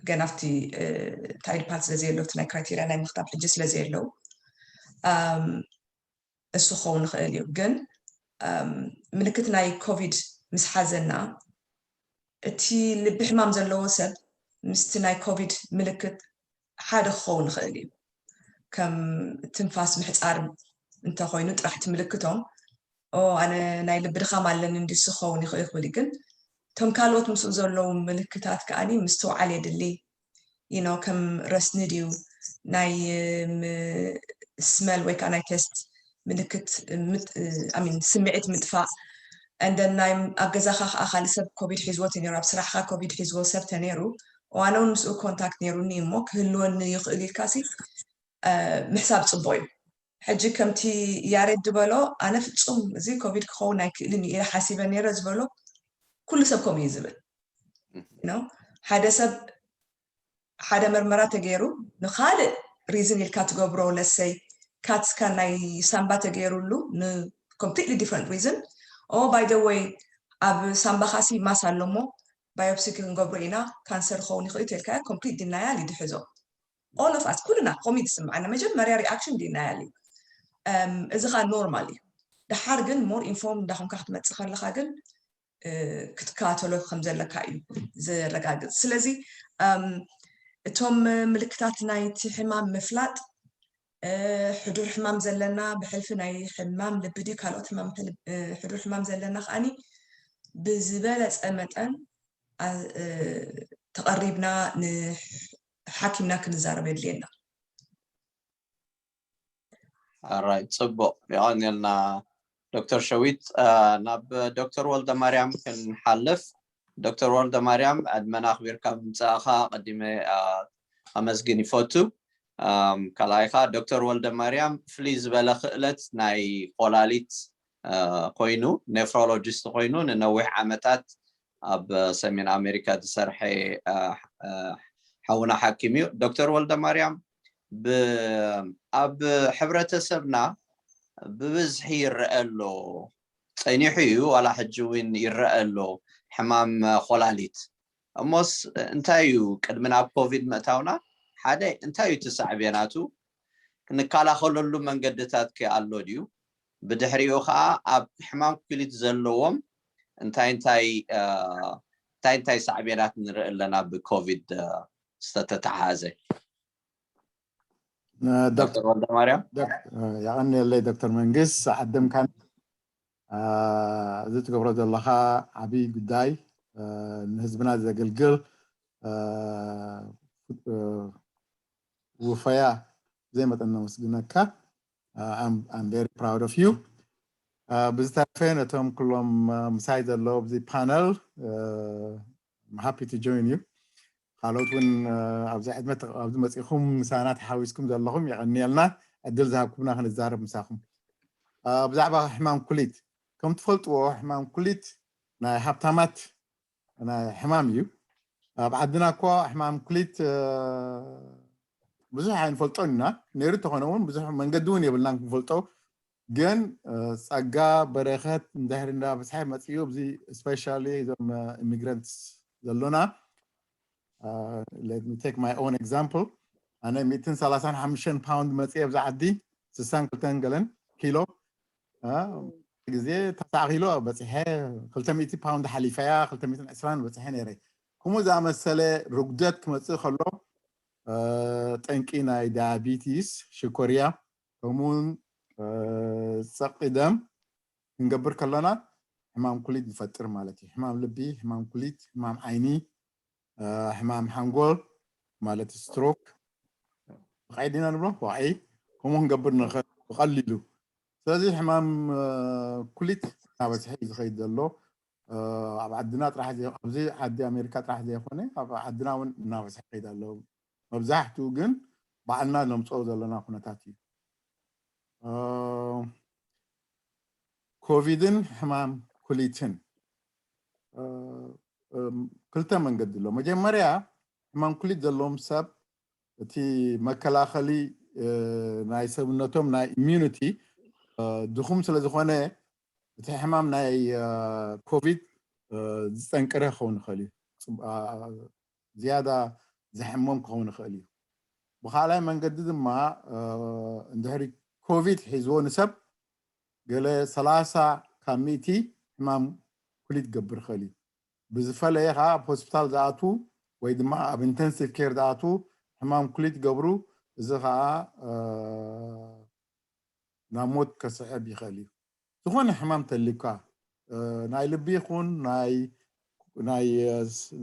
ገና ኣብቲ ታይድ ፓት ስለ ዘየለው ናይ ክራይቴሪያ ናይ ምክታብ ሕጂ ስለ ዘየለው እሱ ክኸውን ይኽእል እዩ። ግን ምልክት ናይ ኮቪድ ምስ ሓዘና እቲ ልቢ ሕማም ዘለዎ ሰብ ምስቲ ናይ ኮቪድ ምልክት ሓደ ክኸውን ይኽእል እዩ። ከም ትንፋስ ምሕፃር እንተኮይኑ ጥራሕ እቲ ምልክቶም ኦ ኣነ ናይ ልቢ ድኻም ኣለኒ እንዲሱ ክኸውን ይኽእል ይኽእል እዩ። ግን እቶም ካልኦት ምስኡ ዘለዉ ምልክታት ከዓኒ ምስትውዓል የድሊ። you know ከም ረስኒ ድዩ ናይ ስመል ወይ ከዓ ናይ ቴስት ምልክት ሚን ስምዒት ምጥፋእ እንደን ናይ ኣብ ገዛኻ ከዓ ካልእ ሰብ ኮቪድ ሒዝዎ ተነይሩ ኣብ ስራሕካ ኮቪድ ሒዝዎ ሰብ ተነይሩ ዋነ እውን ምስኡ ኮንታክት ነይሩኒ እሞ ክህልወኒ ይኽእል ኢልካ ሲ ምሕሳብ ፅቡቅ እዩ። ሕጂ ከምቲ ያሬድ ዝበሎ ኣነ ፍፁም እዚ ኮቪድ ክኸውን ኣይክእልን እዩ ኢለ ሓሲበ ነይረ ዝበሎ ኩሉ ሰብ ከምኡ እዩ ዝብል። ሓደ ሰብ ሓደ መርመራ ተገይሩ ንካልእ ሪዝን ኢልካ ትገብሮ ለሰይ ካትስካ ናይ ሳምባ ተገይሩሉ ን completely different reason ኦ by the way ኣብ ሳምባኻሲ ማስ ኣሎ እሞ ባዮፕሲ ክንገብሮ ኢና ካንሰር ክኸውን ይኽእል እዩ ተልካዮ complete denial እዩ ድሕዞ። All of us ኩልና ከምኡ እዩ ዝስምዓና። መጀመርያ ሪኣክሽን denial እዩ። እዚ ከዓ ኖርማል እዩ። ደሓር ግን more informed እንዳኾንካ ክትመፅእ ከለካ ግን ክትከታተሎ ከም ዘለካ እዩ ዘረጋግፅ። ስለዚ እቶም ምልክታት ናይቲ ሕማም ምፍላጥ ሕዱር ሕማም ዘለና ብሕልፊ ናይ ሕማም ልቢ ድዩ ካልኦት ሕዱር ሕማም ዘለና ከዓኒ ብዝበለፀ መጠን ተቐሪብና ንሓኪምና ክንዛረብ የድልየና። ኣራይ፣ ጽቡቕ፣ የቐንየልና ዶክተር ሸዊት። ናብ ዶክተር ወልደ ማርያም ክንሓልፍ። ዶክተር ወልደ ማርያም፣ ዕድመና ኣኽቢርካ ምምጻእኻ ኣቐዲመ ኣመስግን ይፈቱ። ካልኣይ ኸኣ ዶክተር ወልደ ማርያም ፍልይ ዝበለ ክእለት ናይ ኮላሊት ኮይኑ፣ ኔፍሮሎጂስት ኮይኑ ንነዊሕ ዓመታት ኣብ ሰሜን ኣሜሪካ ዝሰርሐ ሓውና ሓኪም እዩ። ዶክተር ወልደ ማርያም፣ ኣብ ሕብረተሰብና ብብዝሒ ይረአ ኣሎ፣ ጸኒሑ እዩ ዋላ ሕጂ እውን ይረአ ኣሎ ሕማም ኮላሊት። እሞስ እንታይ እዩ ቅድሚ ናብ ኮቪድ ምእታውና ሓደ እንታይ እዩ እቲ ሳዕቤናቱ? ክንከላኸለሉ መንገድታት ከ ኣሎ ድዩ? ብድሕሪኡ ከዓ ኣብ ሕማም ኩሊት ዘለዎም እንታይ እንታይ እንታይ እንታይ ሳዕቤናት ንርኢ ኣለና ብኮቪድ ዝተተሓሓዘ? ዶክተር ወልደ ማርያም። የቐንየለይ ዶክተር መንግስት ዓደምካን እዚ ትገብሮ ዘለኻ ዓብዪ ጉዳይ ንህዝብና ዘገልግል ውፈያ ብዘይ መጠን ነመስግነካ። I'm very proud of you። ብዝተረፈ ነቶም ኩሎም ምሳይ ዘለዉ ኣብዚ ፓነል happy to join you። ካልኦት እውን ኣብዚ ዕድመ ኣብዚ መፂኹም ምሳና ተሓዊስኩም ዘለኹም የቐንየልና ዕድል ዝሃብኩምና ክንዛረብ ምሳኹም። ብዛዕባ ሕማም ኩሊት ከም ትፈልጥዎ ሕማም ኩሊት ናይ ሃብታማት ናይ ሕማም እዩ። ኣብ ዓድና እኮ ሕማም ኩሊት ብዙሕ ኣይንፈልጦን ኢና። ነይሩ እንተኾነ እውን ብዙሕ መንገዲ እውን የብልናን ክንፈልጦ። ግን ጸጋ በረኸት እንድሕር እንዳበዝሐ መፅኡ ኣብዚ especially እዞም ኢሚግራንትስ ዘሎና let me take my own example። ኣነ ሚእትን ሰላሳን ሓሙሽተን ፓውንድ መፅእ ኣብዚ ዓዲ ስሳን ክልተን ገለን ኪሎ ግዜ ተስዓ ኪሎ በፂሐ ክልተ ሚእቲ ፓውንድ ሓሊፈያ ክልተ ሚእትን ዕስራን በፂሐ ነይረ። ከምኡ ዝኣመሰለ ርጉደት ክመፅእ ከሎ ጠንቂ ናይ ዳያቢቲስ ሽኮርያ ከምኡውን ፀቕጢ ደም ክንገብር ከለና ሕማም ኩሊት ዝፈጥር ማለት እዩ። ሕማም ልቢ፣ ሕማም ኩሊት፣ ሕማም ዓይኒ፣ ሕማም ሓንጎል ማለት ስትሮክ፣ ወቕዒ ዲና ንብሎ ወቕዒ፣ ከምኡ ክንገብር ንኽእል ብቐሊሉ። ስለዚ ሕማም ኩሊት እናበዝሐ እዩ ዝኸይድ ዘሎ። ኣብ ዓድና ጥራሕ ኣብዚ ዓዲ ኣሜሪካ ጥራሕ ዘይኮነ ኣብ ዓድና እውን እናበዝሐ ይኸይድ ኣሎ። መብዛሕትኡ ግን ባዕልና ነምፅኦ ዘለና ኩነታት እዩ። ኮቪድን ሕማም ኩሊትን ክልተ መንገዲ ኣሎ። መጀመርያ ሕማም ኩሊት ዘለዎም ሰብ እቲ መከላኸሊ ናይ ሰብነቶም ናይ ኢሚዩኒቲ ድኹም ስለ ዝኾነ እቲ ሕማም ናይ ኮቪድ ዝፀንቅረ ክኸውን ይኽእል እዩ። ዝያዳ ዘሕሞም ክኸውን ይኽእል እዩ። ብካልኣይ መንገዲ ድማ እንድሕሪ ኮቪድ ሒዝዎ ንሰብ ገለ ሰላሳ ካብ ሚእቲ ሕማም ኩሊት ክገብር ይኽእል እዩ። ብዝፈለየ ከዓ ኣብ ሆስፒታል ዝኣትዉ ወይ ድማ ኣብ ኢንተንሲቭ ኬር ዝኣትዉ ሕማም ኩሊት ገብሩ፣ እዚ ከዓ ናብ ሞት ከስዕብ ይኽእል እዩ። ዝኾነ ሕማም ተሊካ ናይ ልቢ ይኹን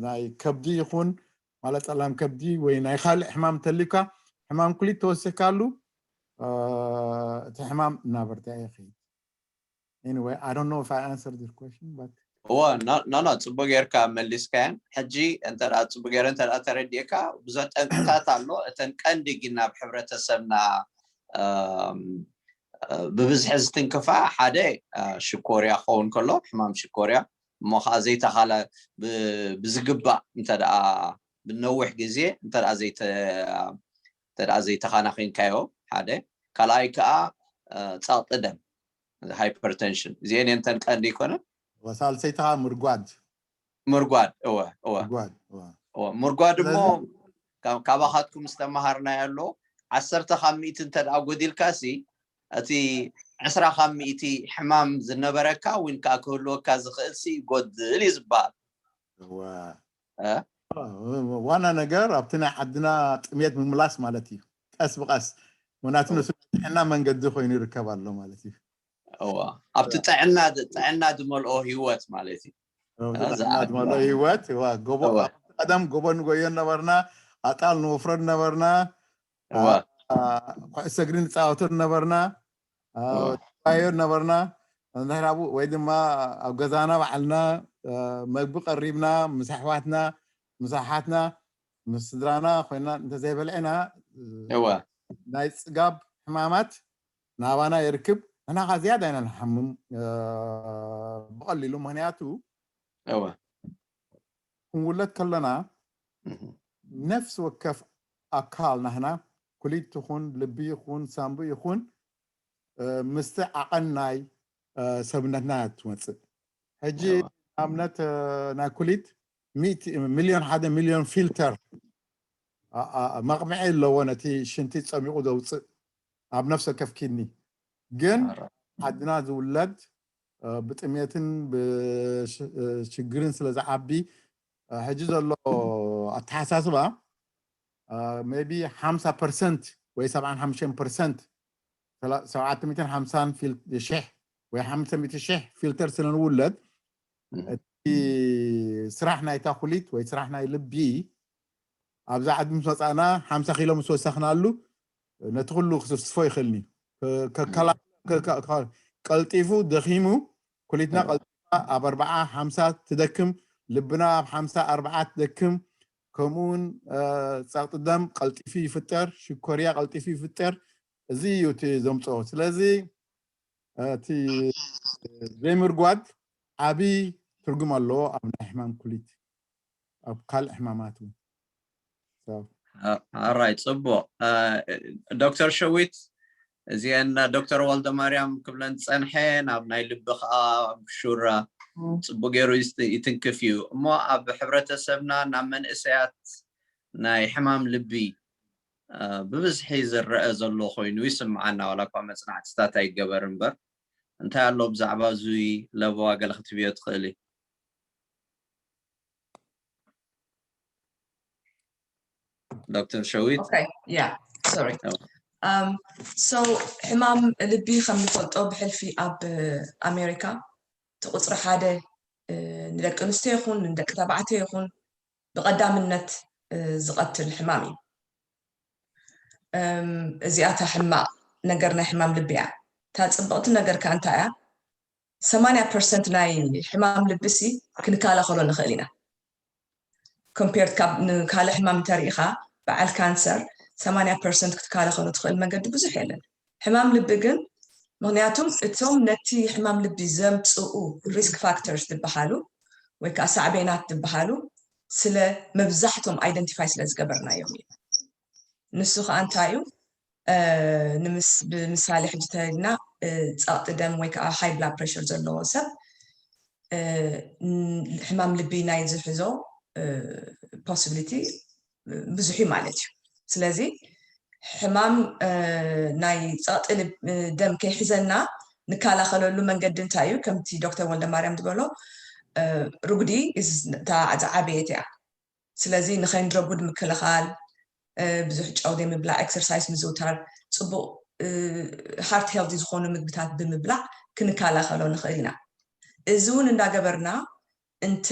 ናይ ከብዲ ይኹን ማለት ፀላም ከብዲ ወይ ናይ ካልእ ሕማም ተሊካ ሕማም ኩሊት ተወሲካሉ እቲ ሕማም እናበርትዐ ይኸይድ። Anyway, I don't know if I answered your question, but እወ፣ ኖ ኖ፣ ጽቡቅ ጌርካ መሊስካያን። ሕጂ እንተ ደኣ ጽቡቅ ጌረ እንተ ደኣ ተረዲእካ፣ ብዙሕ ጠንቅታት ኣሎ። እተን ቀንዲ ግን ናብ ሕብረተሰብና ብብዝሒ ዝትንክፋ ሓደ ሽኮርያ ክኸውን ከሎ፣ ሕማም ሽኮርያ እሞ ከዓ ዘይተኻላ ብዝግባእ እንተ ደኣ ብነዊሕ ግዜ እንተ ደኣ ዘይተ እንተ ደኣ ዘይተኻናኺንካዮ ሓደ፣ ካልኣይ ከዓ ጸቕጢ ደም ሃይፐርተንሽን፣ እዚአን እየን እተን ቀንዲ ይኮነን። ሳልሰይቲ ከዓ ምርጓድ ምርጓድ እወ እወ ምርጓድ እወ። እወ ምርጓድ እሞ ስለዚ- ካብ- ካባኻትኩም ዝተመሃርናዮ ኣሎ። ዓሰርተ ካብ ሚእቲ እንተ ደኣ ጎዲልካ ሲ እቲ ዕስራ ካብ ሚእቲ ሕማም ዝነበረካ ወይ ከዓ ክህልወካ ዝኽእል ሲ ይጎድል እዩ ዝበሃል። እወ። እ? ዋና ነገር ኣብቲ ናይ ዓድና ጥሜት ምምላስ ማለት እዩ። ቀስ ብቀስ ምክንያቱ ንሱ ጥዕና መንገዲ ኮይኑ ይርከብ ኣሎ ማለት እዩ። እዋ ኣብቲ ጥዕና ጥዕና ዝመልኦ ህይወት ማለት እዩ። ኣብቲ እዛ ጥዕና ዓድና- ዝመልኦ ህይወት እዋ፣ ጎቦ እዋ። ኣብቲ ቀደም ጎቦ ንጎዮ ነበርና፣ ኣጣል ንወፍሮ ነበርና፣ እዋ ኩዕሶ እግሪ ንፃወቶ ነበርና፣ እዋ ንባዮ ነበርና። እንድሕር ኣብኡ ወይ ድማ ኣብ ገዛና ባዕልና መግቢ ቀሪብና ምስ ኣሕዋትና ምስ ኣሓትና ምስ ስድራና ኮይና እንተዘይበልዕና እዋ ናይ ፅጋብ ሕማማት ናባና ይርክብ። ንሕና ከዓ ዝያዳ ኢና ንሓምም ብቐሊሉ። ምክንያቱ እዋ ክንውለድ ከለና እህ፣ ነፍሲ ወከፍ ኣካል ናህና ኩሊት ይኹን ልቢ ይኹን ሳንቡ ይኹን ምስቲ ዓቐን ናይ ሰብነትና ትመፅእ። ሕጂ እዋ ኣብነት ናይ ኩሊት ሚእቲ ሚልዮን ሓደ ሚልዮን ፊልተር መቕምዒ ኣለዎ ነቲ ሽንቲ ፀሚቑ ዘውፅእ ኣብ ነፍሲ ወከፍ ኪድኒ። ግን ኣረ ዓድና ዝውለድ ብጥሜትን ብሽግርን ስለ ዝዓቢ ሕጂ ዘሎ ኣተሓሳስባ maybe ሓምሳ ፐርሰንት ወይ ሰብዓን ሓሙሽተን ፐርሰንት ሰብዓተ ሚእትን ሓምሳን ፊል- ሽሕ ወይ ሓሙሽተ ሚእቲ ሽሕ ፊልተር ስለ ንውለድ እህ፣ እቲ ስራሕ ናይታ ኩሊት ወይ ስራሕ ናይ ልቢ ኣብዛ ዓዲ ምስ መፃእና ሓምሳ ኪሎ ምስ ወሰኽናሉ ነቲ ኩሉ ክስፍስፎ ይኽእልኒ። ከከላ- ከ- ከ- ከ- ቀልጢፉ ደኺሙ ኩሊትና እዋ ቀልጢፋ ኣብ ኣርብዓ ሓምሳ ትደክም፣ ልብና ኣብ ሓምሳ ኣርብዓ ትደክም። ከምኡ እውን ጸቕጢ ደም ቀልጢፉ ይፍጠር፣ ሽኮርያ ቀልጢፉ ይፍጠር። እዚ እዩ እቲ ዘምፅኦ። ስለዚ እቲ ዘይምርጓድ ዓብዪ ትርጉም ኣለዎ ኣብ ናይ ሕማም ኩሊት፣ ኣብ ካልእ ሕማማት እውን። So፣ ኣራይ ጽቡቕ። ዶክተር ሸዊት እዚአን ዶክተር ወልደ ማርያም ክብለን ዝጸንሐ ናብ ናይ ልቢ ከዓ ብሹራ ጽቡቅ ገይሩ ይትንክፍ እዩ። እሞ ኣብ ሕብረተሰብና ናብ መንእሰያት ናይ ሕማም ልቢ ብብዝሒ ዝረአ ዘሎ ኮይኑ ይስምዓና፣ ዋላ እኳ መጽናዕትታት ኣይገበር እምበር። እንታይ ኣሎ ብዛዕባ እዙይ ለበዋ ገለ ክትብዮ ትኽእሊ? ዶክተር ሸዊት okay yeah sorry um so ሕማም ልቢ ከም ንፈልጦ ብሕልፊ ኣብ ኣሜሪካ እቲ ቁፅሪ ሓደ ንደቂ ኣንስትዮ ይኹን ንደቂ ተባዕትዮ ይኹን ብቐዳምነት ዝቐትል ሕማም እዩ። እዚኣ እታ ሕማቕ ነገር ናይ ሕማም ልቢ እያ። እታ ፅብቕቲ ነገር ከ እንታይ እያ? ሰማንያ ፐርሰንት ናይ ሕማም ልቢ ሲ ክንከላኸሎ ንኽእል ኢና። ኮምፔርድ ካብ ንካልእ ሕማም እንተሪኢኻ በዓል ካንሰር ሰማንያ ፐርሰንት ክትከላኸሎ ትኽእል መንገዲ ብዙሕ የለን። ሕማም ልቢ ግን ምክንያቱም እቶም ነቲ ሕማም ልቢ ዘምፅኡ ሪስክ ፋክተርስ ዝበሃሉ ወይ ከዓ ሳዕቤናት ዝበሃሉ ስለ መብዛሕቶም ኣይደንቲፋይ ስለ ዝገበርናዮም እዩ። ንሱ ከዓ እንታይ እዩ? ንምሳሌ ሕጂ ተልና ፀቕጢ ደም ወይ ከዓ ሃይ ብላድ ፕሬሽር ዘለዎ ሰብ ሕማም ልቢ ናይ ዝሕዞ ፖሲቢሊቲ ብዙሕ እዩ ማለት እዩ። ስለዚ ሕማም ናይ ፀቕጢ ደም ከይሕዘና ንከላኸለሉ መንገዲ እንታይ እዩ? ከምቲ ዶክተር ወልደ ማርያም ዝበሎ ርጉዲ እታ ዝዓበየት እያ። ስለዚ ንኸይንረጉድ ምክልኻል፣ ብዙሕ ጨው ዘይምብላዕ፣ ኤክሰርሳይስ ምዝውታር፣ ፅቡቕ ሃርት ሄልቲ ዝኾኑ ምግብታት ብምብላዕ ክንከላኸሎ ንኽእል ኢና። እዚ እውን እንዳገበርና እንተ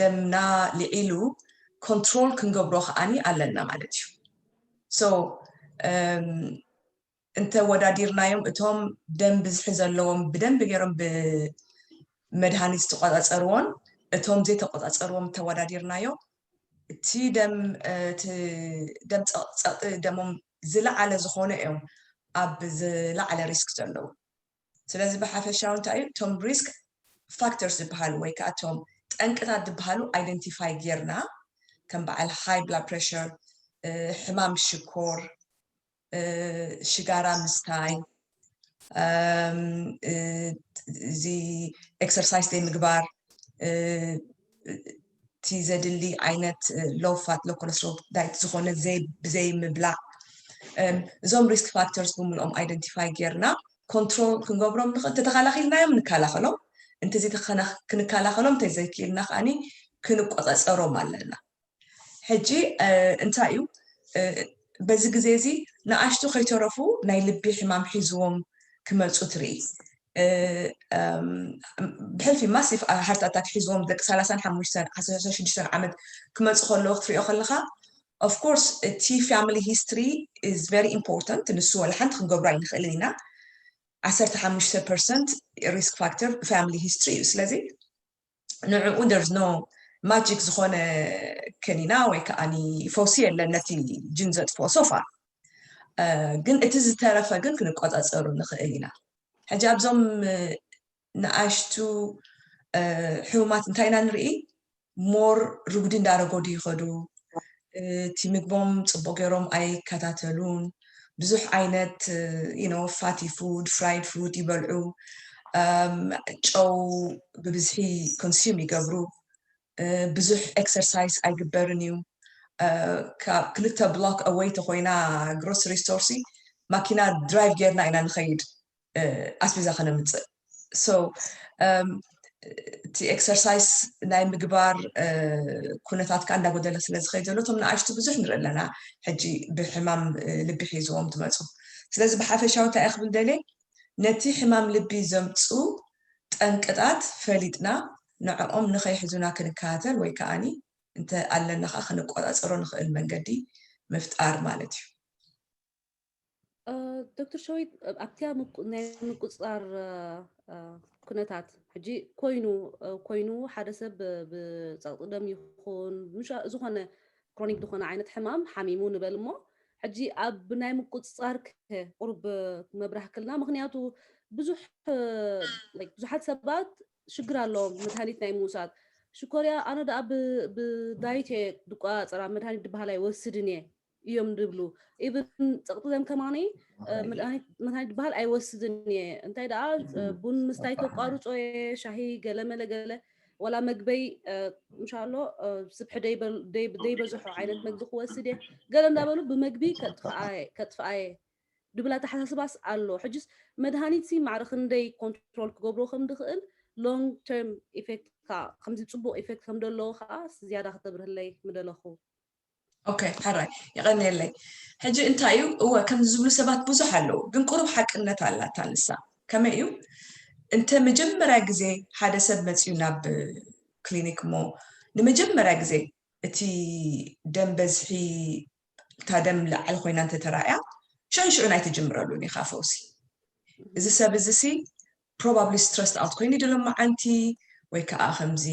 ደምና ልዒሉ ኮንትሮል ክንገብሮ ከዓኒ ኣለና ማለት እዩ። So እንተወዳዲርናዮም እቶም ደም ብዝሒ ዘለዎም ብደንቢ ገይሮም ብመድሃኒት ዝተቆፃፀርዎን እቶም ዘይተቆፃፀርዎም እንተወዳዲርናዮ እቲ ደም እቲ ደም ፀቕጢ ደሞም ዝለዓለ ዝኾነ እዮም ኣብ ዝለዓለ ሪስክ ዘለዉ። ስለዚ ብሓፈሻዊ እንታይ እዩ እቶም ሪስክ ፋክተርስ ዝበሃሉ ወይ ከዓ እቶም ጠንቅታት ዝበሃሉ ኣይደንቲፋይ ጌርና ከም በዓል ሃይ ብላድ ፕሬሽር፣ ሕማም ሽኮር፣ ሽጋራ ምስታይ፣ እዚ ኤክሰርሳይስ ዘይምግባር፣ እቲ ዘድሊ ዓይነት ሎው ፋት ሎው ኮለስትሮል ዳይት ዝኾነ ብዘይ ምብላዕ እዞም ሪስክ ፋክተርስ ብምልኦም ኣይደንቲፋይ ጌርና ኮንትሮል ክንገብሮም ንኽእል። እንተተኸላኺልናዮም ንከላኸሎም፣ እንተዘይክንከላኸሎም እንተዘይክኢልና ከዓኒ ክንቆፃፀሮም ኣለና። ሕጂ እንታይ እዩ በዚ ግዜ እዚ ንኣሽቱ ከይተረፉ ናይ ልቢ ሕማም ሒዝዎም ክመፁ ትርኢ። ብሕልፊ massive heart attack ሒዝዎም ደቂ ሰላሳን ሓሙሽተን ዓሰርተ ሽዱሽተን ዓመት ክመፁ ከለዉ ክትሪኦ ከለካ፣ of course እቲ family history is very important። ንሱ ወላ ሓንቲ ክንገብሮ ኣይንኽእልን ኢና። ዓሰርተ ሓሙሽተ percent risk factor family history እዩ። ስለዚ ንዕኡ there's no magic ዝኾነ ከኒና ወይ ከዓ ፈውሲ የለን ነቲ ጅን ዘጥፍኦ so far። ግን እቲ ዝተረፈ ግን ክንቆፃፀሩ ንኽእል ኢና። ሕጂ ኣብዞም ንኣሽቱ ሕሙማት እንታይ ኢና ንርኢ? more ርጉዲ እንዳረጎዱ ይኸዱ። እቲ ምግቦም ፅቡቅ ገይሮም ኣይከታተሉን። ብዙሕ ዓይነት fatty food፣ fried food ይበልዑ። ጨው ብብዝሒ consume ይገብሩ። ብዙሕ exercise ኣይግበርን እዩ። ካብ ክልተ block away ተኮይና grocery store ሲ ማኪና drive ጌርና ኢና ንኸይድ ኣስቤዛ ከነምፅእ። So እቲ exercise ናይ ምግባር ኩነታት ከዓ እንዳጎደለ ስለ ዝኸይድ ዘሎ እቶም ንኣሽቱ ብዙሕ ንርኢ ኣለና ሕጂ ብሕማም ልቢ ሒዝዎም ዝመፁ። ስለዚ ብሓፈሻዊ እንታይ ክብል ደልየ፣ ነቲ ሕማም ልቢ ዘምፅኡ ጠንቅታት ፈሊጥና ንዕኦም ንኸይሕዙና ክንከታተል ወይ ከዓኒ እንተ ኣለና ከዓ ክንቆፃፀሮ ንኽእል መንገዲ ምፍጣር ማለት እዩ። ዶክተር ሸዊት ኣብቲያ ናይ ምቁፅፃር ኩነታት ሕጂ ኮይኑ ኮይኑ ሓደ ሰብ ብፀቕጢ ደም ይኹን ዝኾነ ክሮኒክ ዝኾነ ዓይነት ሕማም ሓሚሙ ንበል እሞ ሕጂ ኣብ ናይ ምቁፅፃር ቁሩብ መብራህ ክልና ምክንያቱ ብዙሕ ብዙሓት ሰባት ሽግር ኣለዎም መድሃኒት ናይ ምውሳድ ሽኮርያ ኣነ ደኣ ብዳይት እየ ድቋፀራ መድሃኒት ድበሃል ኣይወስድን እየ እዮም ድብሉ ኢብን ፀቕጢ ደም ከማኒ መድሃኒት ድበሃል ኣይወስድን እየ እንታይ ደኣ ቡን ምስታይ ከቋርፆ እየ ሻሂ ገለመለ ገለ ወላ መግበይ ምሻሎ ስብሒ ዘይበዝሖ ዓይነት መግቢ ክወስድ እየ ገለ እንዳበሉ ብመግቢ ከጥፍኣየ ድብል ኣተሓሳስባስ ኣሎ ሕጅስ መድሃኒት ሲ ማዕረ ክንደይ ኮንትሮል ክገብሮ ከም ድኽእል long term effect ከምዚ ፅቡቅ effect ከም ዘለዎ ከዓ ዝያዳ ክተብርህለይ ምደለኹ ኦኬ ሕራይ የቐንየለይ ሕጂ እንታይ እዩ እወ ከምዚ ዝብሉ ሰባት ብዙሕ ኣለዉ ግን ቁሩብ ሓቅነት ኣላታ ንሳ ከመይ እዩ እንተ መጀመርያ ግዜ ሓደ ሰብ መፅዩ ናብ ክሊኒክ እሞ ንመጀመርያ ግዜ እቲ ደም በዝሒ እታ ደም ላዕሊ ኮይና እንተተራእያ ሽዑ ሽዑ ናይ ትጅምረሉን ኢኻ ፈውሲ እዚ ሰብ እዚ ሲ probably stressed out ኮይኑ ድሎም መዓንቲ ወይ ከዓ ከምዚ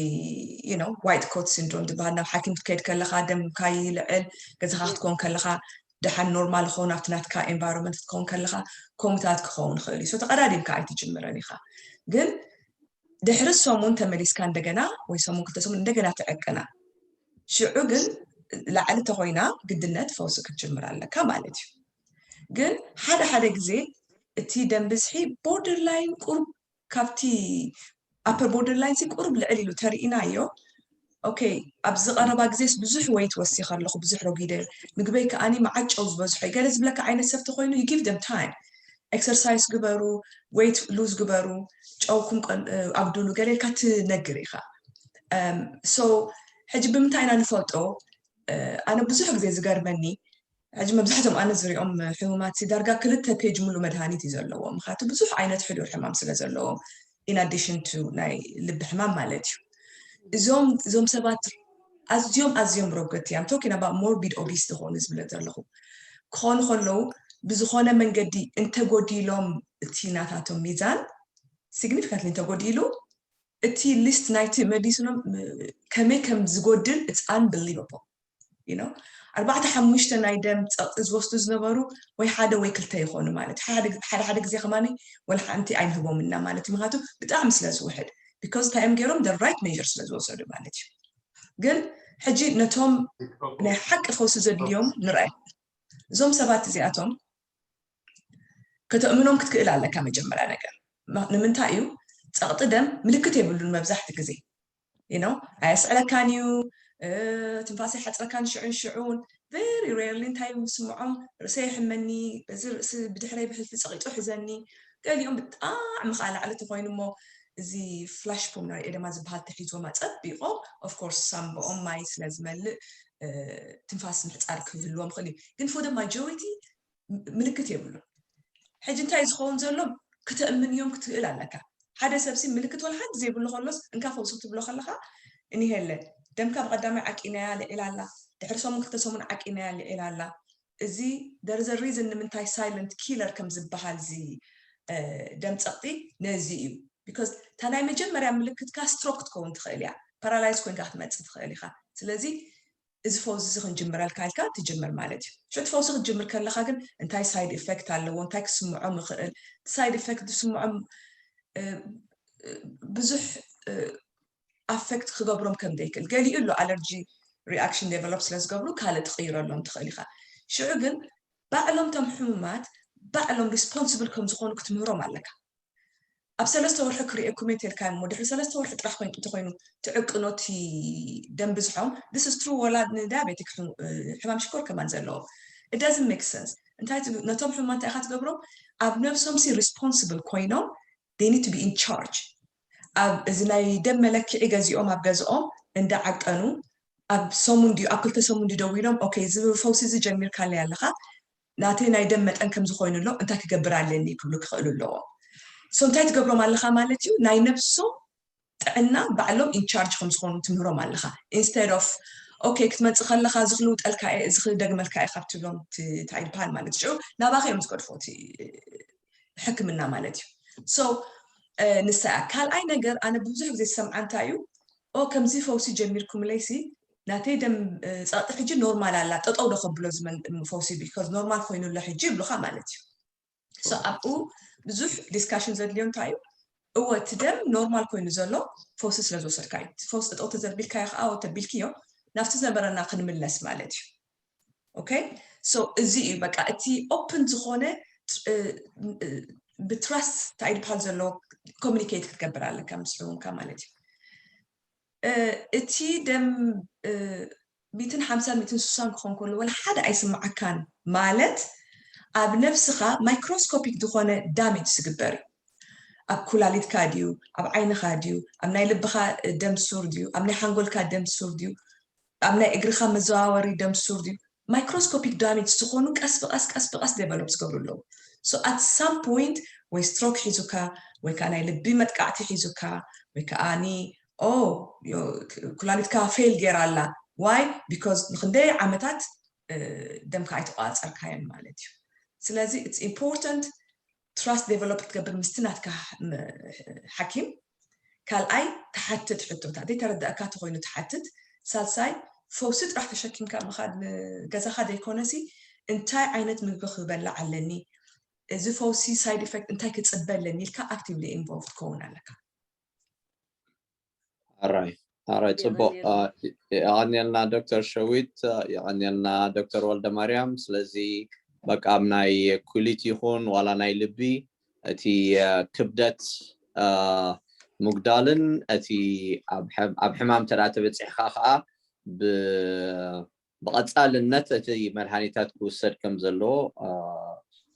white coat syndrome ዝበሃል ናብ ሓኪም ክትከይድ ከለካ ደምካ ይልዕል ገዛካ ክትከውን ከለካ ደሓን ኖርማል ኸውን ኣብቲ ናትካ environment ክትከውን ከለካ ከምታት ክኸውን ይኽእል እዩ ተቀዳዲምካ ኣይትጅምረን ኢካ ግን ድሕሪ ሰሙን ተመሊስካ እንደገና ወይ ሰሙን ክልተ ሰሙን እንደገና ትዕቅና ሽዑ ግን ላዕሊ ተኮይና ግድነት ፈውሲ ክትጅምር ኣለካ ማለት እዩ ግን ሓደ ሓደ ግዜ እቲ ደም ብዝሒ borderline ቁሩብ ካብቲ upper borderline ሲ ቁሩብ ልዕል ኢሉ ተርኢናዮ okay ኣብዚ ቀረባ ግዜስ ብዙሕ weight ወሲኸ ኣለኹ ብዙሕ ረጊደ ምግበይ ከዓኒ መዓጨው ዝበዝሖ ገለ ዝብለካ ዓይነት ሰብ ተኮይኑ you give them time exercise ግበሩ weight lose ግበሩ ጨውኩም ኣጉድሉ ገለ ኢልካ ትነግር ኢኻ so ሕጂ ብምንታይ ኢና ንፈልጦ ኣነ ብዙሕ ግዜ ዝገርመኒ ሕጂ መብዛሕትኦም ኣነ ዝሪኦም ሕሙማት ሲ ዳርጋ ክልተ page ሙሉ መድሃኒት እዩ ዘለዎ ምክንያቱ ብዙሕ ዓይነት ሕዱር ሕማም ስለ ዘለዎም in addition to ናይ ልቢ ሕማም ማለት እዩ እዞም እዞም ሰባት ኣዝዮም ኣዝዮም ረገቲ እዮም talking about morbid obese ዝኾኑ ዝብለ ዘለኹ ክኾኑ ከለዉ ብዝኾነ መንገዲ እንተጎዲሎም እቲ ናታቶም ሚዛን significantly እንተጎዲሉ እቲ list ናይቲ መዲስኖም ከመይ ከም ዝጎድል it's unbelievable you know ኣርባዕተ ሓሙሽተ ናይ ደም ፀቕጢ ዝወስዱ ዝነበሩ ወይ ሓደ ወይ ክልተ ይኾኑ ማለት ሓደ ሓደ ግዜ ከማኒ ወላ ሓንቲ ኣይንህቦም እና ማለት ምክንያቱ ብጣዕሚ ስለ ዝውሕድ because እንታይ እዮም ገይሮም the right measure ስለ ዝወሰዱ ማለት እዩ ግን ሕጂ ነቶም ናይ ሓቂ ፈውሲ ዘድልዮም ንርኣይ እዞም ሰባት እዚኣቶም ከተእምኖም ክትክእል ኣለካ መጀመርያ ነገር ንምንታይ እዩ ፀቕጢ ደም ምልክት የብሉን መብዛሕቲ ግዜ you know ኣየስዕለካን እዩ ትንፋስ ይሓፅረካን ሽዑን ሽዑን very rarely እንታይ ምስምዖም ርእሰ ይሕመኒ በዚ ርእሲ ብድሕረይ ብሕልፊ ፀቂጡ ሕዘኒ ገሊኦም ብጣዕሚ ከዓ ላዕሊ ተኮይኑ እሞ እዚ flash pulmonary edema ዝበሃል ተሒዝዎም ኣፀቢቆም of course ሳምብኦም ማይ ስለ ዝመልእ ትንፋስ ምሕፃር ክህልዎም ይኽእል እዩ ግን for the majority ምልክት የብሉን ሕጂ እንታይ ዝኸውን ዘሎ ክተእምንዮም ክትኽእል ኣለካ። ሓደ ሰብሲ ምልክት ወላ ሓንቲ ዘይብሉ ከሎስ እንካ ፈውሲ ክትብሎ ከለካ እኒሄለ ደምካ ብቀዳማይ ዓቂናያ ልዒላ ኣላ፣ ድሕሪ ሰሙን ክልተ ሰሙን ዓቂናያ ልዒላ ኣላ። እዚ there is a reason ንምንታይ silent killer ከም ዝበሃል እዚ ደም ፀቕጢ ነዚ እዩ። Because እታ ናይ መጀመርያ ምልክትካ ስትሮክ ክትከውን ትኽእል እያ፣ ፓራላይዝ ኮይንካ ክትመፅእ ትኽእል ኢኻ። ስለዚ እዚ ፈውሲ እዚ ክንጅምረልካ ኢልካ ትጅምር ማለት እዩ። ሽዑ እቲ ፈውሲ ክትጅምር ከለካ ግን እንታይ ሳይድ ኢፌክት ኣለዎ፣ እንታይ ክስምዖም ይኽእል፣ ሳይድ ኢፌክት ዝስምዖም ብዙሕ ኣፌክት ክገብሮም ከም ዘይክእል፣ ገሊኡ ኣሎ ኣለርጂ ሪኣክሽን ዴቨሎፕ ስለ ዝገብሩ ካልእ ትቕይረሎም ትኽእል ኢኻ። ሽዑ ግን ባዕሎም ቶም ሕሙማት ባዕሎም ሪስፖንስብል ከም ዝኾኑ ክትምህሮም ኣለካ። ኣብ ሰለስተ ወርሒ ክርእየኩም እየ ተልካ እሞ ድሕሪ ሰለስተ ወርሒ ጥራሕ ኮይኑ እንተኮይኑ ትዕቅኖ እቲ ደም ብዝሖም this is true ወላ ንዳያቤቲክ ሕማም ሽኮር ከማን ዘለዎ it doesn't make sense። እንታይ ነቶም ሕሙማት እንታይ ኢኻ ትገብሮም? ኣብ ነብሶም ሲ ሪስፖንስብል ኮይኖም they need to be in charge። ኣብ እዚ ናይ ደም መለክዒ ገዚኦም ኣብ ገዝኦም እንዳዓቀኑ ኣብ ሰሙን ድዩ ኣብ ክልተ ሰሙን ድዩ ደዊሎም okay እዚ ፈውሲ እዚ ጀሚርካለይ ኣለካ ናተይ ናይ ደም መጠን ከም ዝኾይኑ ኣሎ እንታይ ክገብር ኣለኒ ክብሉ ክኽእሉ ኣለዎም። So እንታይ ትገብሮም ኣለካ ማለት እዩ ናይ ነብሶም ጥዕና ባዕሎም ኢንቻርጅ ከም ዝኾኑ ትምህሮም ኣለካ instead of okay ክትመፅእ ከለካ እዚ ክልውጠልካ እየ እዚ ክደግመልካ እየ ካብ ትብሎም እንታይ ዝበሃል ማለት ሽዑ ናባኸ እዮም ዝገድፎ እቲ ሕክምና ማለት እዩ። So ንሳ እያ ካልኣይ ነገር ኣነ ብዙሕ ግዜ ዝሰምዓ እንታይ እዩ ኦ ከምዚ ፈውሲ ጀሚርኩምለይሲ ናተይ ደም ፀቕጢ ሕጂ ኖርማል ኣላ ጠጠው ዶ ከብሎ ፈውሲ because ኖርማል ኮይኑ ኣሎ ሕጂ ይብሉካ ማለት እዩ። So ኣብኡ ብዙሕ ዲስካሽን ዘድልዮ እንታይ እዩ እወ እቲ ደም ኖርማል ኮይኑ ዘሎ ፈውሲ ስለ ዝወሰድካ እዩ ፈውሲ ጠጠው ተዘቢልካዮ ከዓ ተቢልክዮ ናብቲ ዝነበረና ክንምለስ ማለት እዩ። Okay so እዚ እዩ በቃ እቲ ኦፕን ዝኾነ ብትራስት እንታይ ዝበሃል ዘሎ ኮሚኒኬት ክትገብር ኣለካ ምስ ሕሙምካ ማለት እዩ። እቲ ደም ሚትን ሓምሳን ሚትን ስሳን ክኾን ከሎ ወላ ሓደ ኣይስምዓካን ማለት ኣብ ነብስኻ ማይክሮስኮፒክ ዝኾነ ዳሜጅ ዝግበር እዩ። ኣብ ኩላሊትካ ድዩ ኣብ ዓይንኻ ድዩ ኣብ ናይ ልብኻ ደም ሱር ድዩ ኣብ ናይ ሓንጎልካ ደም ሱር ድዩ ኣብ ናይ እግርኻ መዘዋወሪ ደም ሱር ድዩ ማይክሮስኮፒክ ዳሜጅ ዝኾኑ ቀስ ብቀስ ቀስ ብቀስ ዴቨሎፕ ዝገብሩ ኣለዉ። So at some point ወይ ስትሮክ ሒዙካ ወይ ከዓ ናይ ልቢ መጥቃዕቲ ሒዙካ ወይ ከዓ ኦ ኩላሊትካ ፌል ገይራ ኣላ why because ንክንደይ ዓመታት ደምካ ኣይተቋፀርካዮን ማለት እዩ። ስለዚ it's important ትራስት ዴቨሎፕ ክትገብር ምስቲ ናትካ ሓኪም ካልኣይ ትሓትት ሕቶታት ዘይተረዳእካ ተኮይኑ ትሓትት ሳልሳይ ፈውሲ ጥራሕ ተሸኪምካ ምኻድ ንገዛኻ ዘይኮነሲ እንታይ ዓይነት ምግቢ ክበላዕ ኣለኒ እዚ ፈውሲ ሳይድ ኢፌክት እንታይ ክፅበ ኣለኒ ኢልካ ኣክቲቭሊ ኢንቮልቭ ትኸውን ኣለካ። ኣራይ ኣራይ ፅቡቅ የቐንየልና ዶክተር ሸዊት የቐንየልና ዶክተር ወልደ ማርያም ስለዚ በቃ ኣብ ናይ ኩሊት ይኹን ዋላ ናይ ልቢ እቲ ክብደት ምጉዳልን እቲ ኣብ ሕማም ተዳ ተበፂሕካ ከዓ ብቐፃልነት እቲ መድሃኒታት ክውሰድ ከም ዘለዎ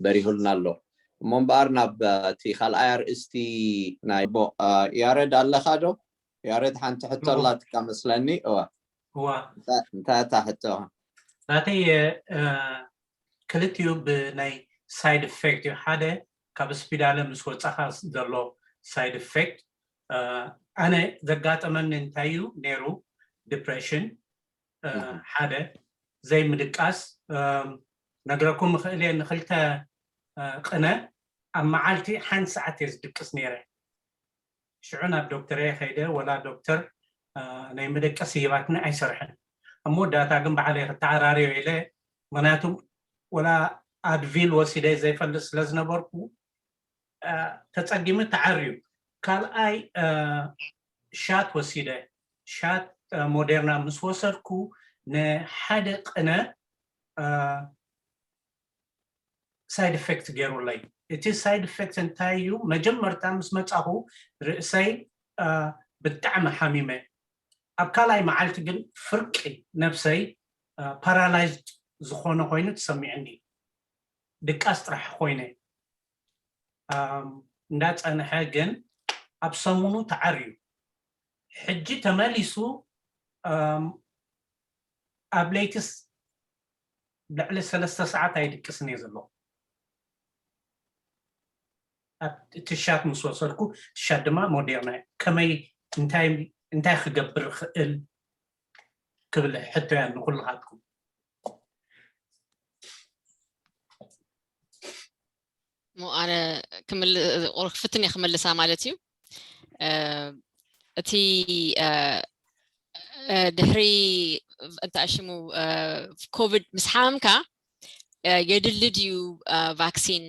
በሪሁልና ኣሎ። እሞ እምበኣር ናብ እቲ ካልኣይ ኣርእስቲ ናይ ያረድ ኣለካ ዶ? ያረድ ሓንቲ ሕቶ ኣላትካ መስለኒ። እዋ እዋ እንታይ እታ ሕቶ? ናተይ ክልቲኡ ብናይ ሳይድ ኢፌክት እዩ። ሓደ ካብ ስፒዳለ ምስ ወፃኻ ዘሎ ሳይድ ኢፌክት ኣነ ዘጋጠመኒ እንታይ እዩ ነይሩ ዲፕሬሽን ሓደ ዘይምድቃስ ነግረኩም እኽእል እየ ንክልተ ቅነ ኣብ መዓልቲ ሓንቲ ሰዓት እየ ዝድቅስ ነይረ። ሽዑ ናብ ዶክተር እየ ከይደ ወላ ዶክተር ናይ መደቀሲ ሂባትኒ ኣይሰርሕን። ኣብ መወዳእታ ግን ባዕለይ ክተዓራርዮ ኢለ ምክንያቱ ወላ ኣድቪል ወሲደ ዘይፈልጥ ስለ ዝነበርኩ ተፀጊሙ ተዓርዩ። ካልኣይ ሻት ወሲደ ሻት ሞዴርና ምስ ወሰድኩ ንሓደ ቅነ ሳይድ ኢፌክት ገይሩለይ። እቲ ሳይድ ኢፌክት እንታይ እዩ? መጀመርታ ምስ መፃኹ ርእሰይ ብጣዕሚ ሓሚመ። ኣብ ካልኣይ መዓልቲ ግን ፍርቂ ነብሰይ ፓራላይዝድ ዝኾነ ኮይኑ ተሰሚዕኒ። ድቃስ ጥራሕ ኮይነ እንዳፀንሐ ግን ኣብ ሰሙኑ ተዓርዩ። ሕጂ ተመሊሱ ኣብ ለይትስ ልዕሊ ሰለስተ ሰዓት ኣይድቅስን እየ ዘለኹ። ኣብ እቲ ሻት ምስ ወሰድኩ፣ እቲ ሻት ድማ ሞዴርና እዩ። ከመይ፣ እንታይ እንታይ ክገብር ይኽእል ክብል ሕቶ እያ ንኩልኻትኩም። እሞ ኣነ ክፍትን እየ ክመልሳ ማለት እዩ። እቲ ድሕሪ እንታይ ሽሙ ኮቪድ ምስ ሓመምካ የድሊ ድዩ ቫክሲን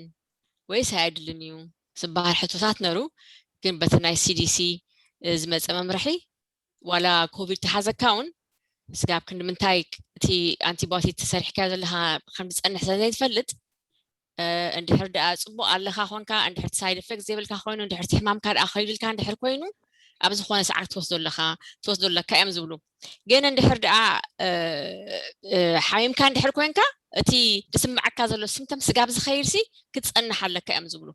ወይስ ኣየድልን እዩ ዝበሃል ሕቶታት ነሩ። ግን በቲ ናይ ሲዲሲ ዝመፀ መምርሒ ዋላ ኮቪድ ተሓዘካ እውን ስጋብ ክንዲ ምንታይ እቲ ኣንቲባዮቲክ ተሰሪሕካ ዘለካ ከም ዝፀንሕ ስለ ዘይትፈልጥ እንድሕር ደኣ ፅቡቅ ኣለካ ኮንካ እንድሕር ሳይድ ኤፌክት ዘይብልካ ኮይኑ እንድሕር ሕማምካ ደኣ ከይዱልካ እንድሕር ኮይኑ ኣብ ዝኾነ ሰዓት ትወስዶ ኣለካ ትወስዶ ኣለካ እዮም ዝብሉ። ግን እንድሕር ደኣ ሓሚምካ እንድሕር ኮንካ እቲ ዝስምዓካ ዘሎ ሲምፕተም ስጋብ ዝኸይድሲ ክትፀንሕ ኣለካ እዮም ዝብሉ።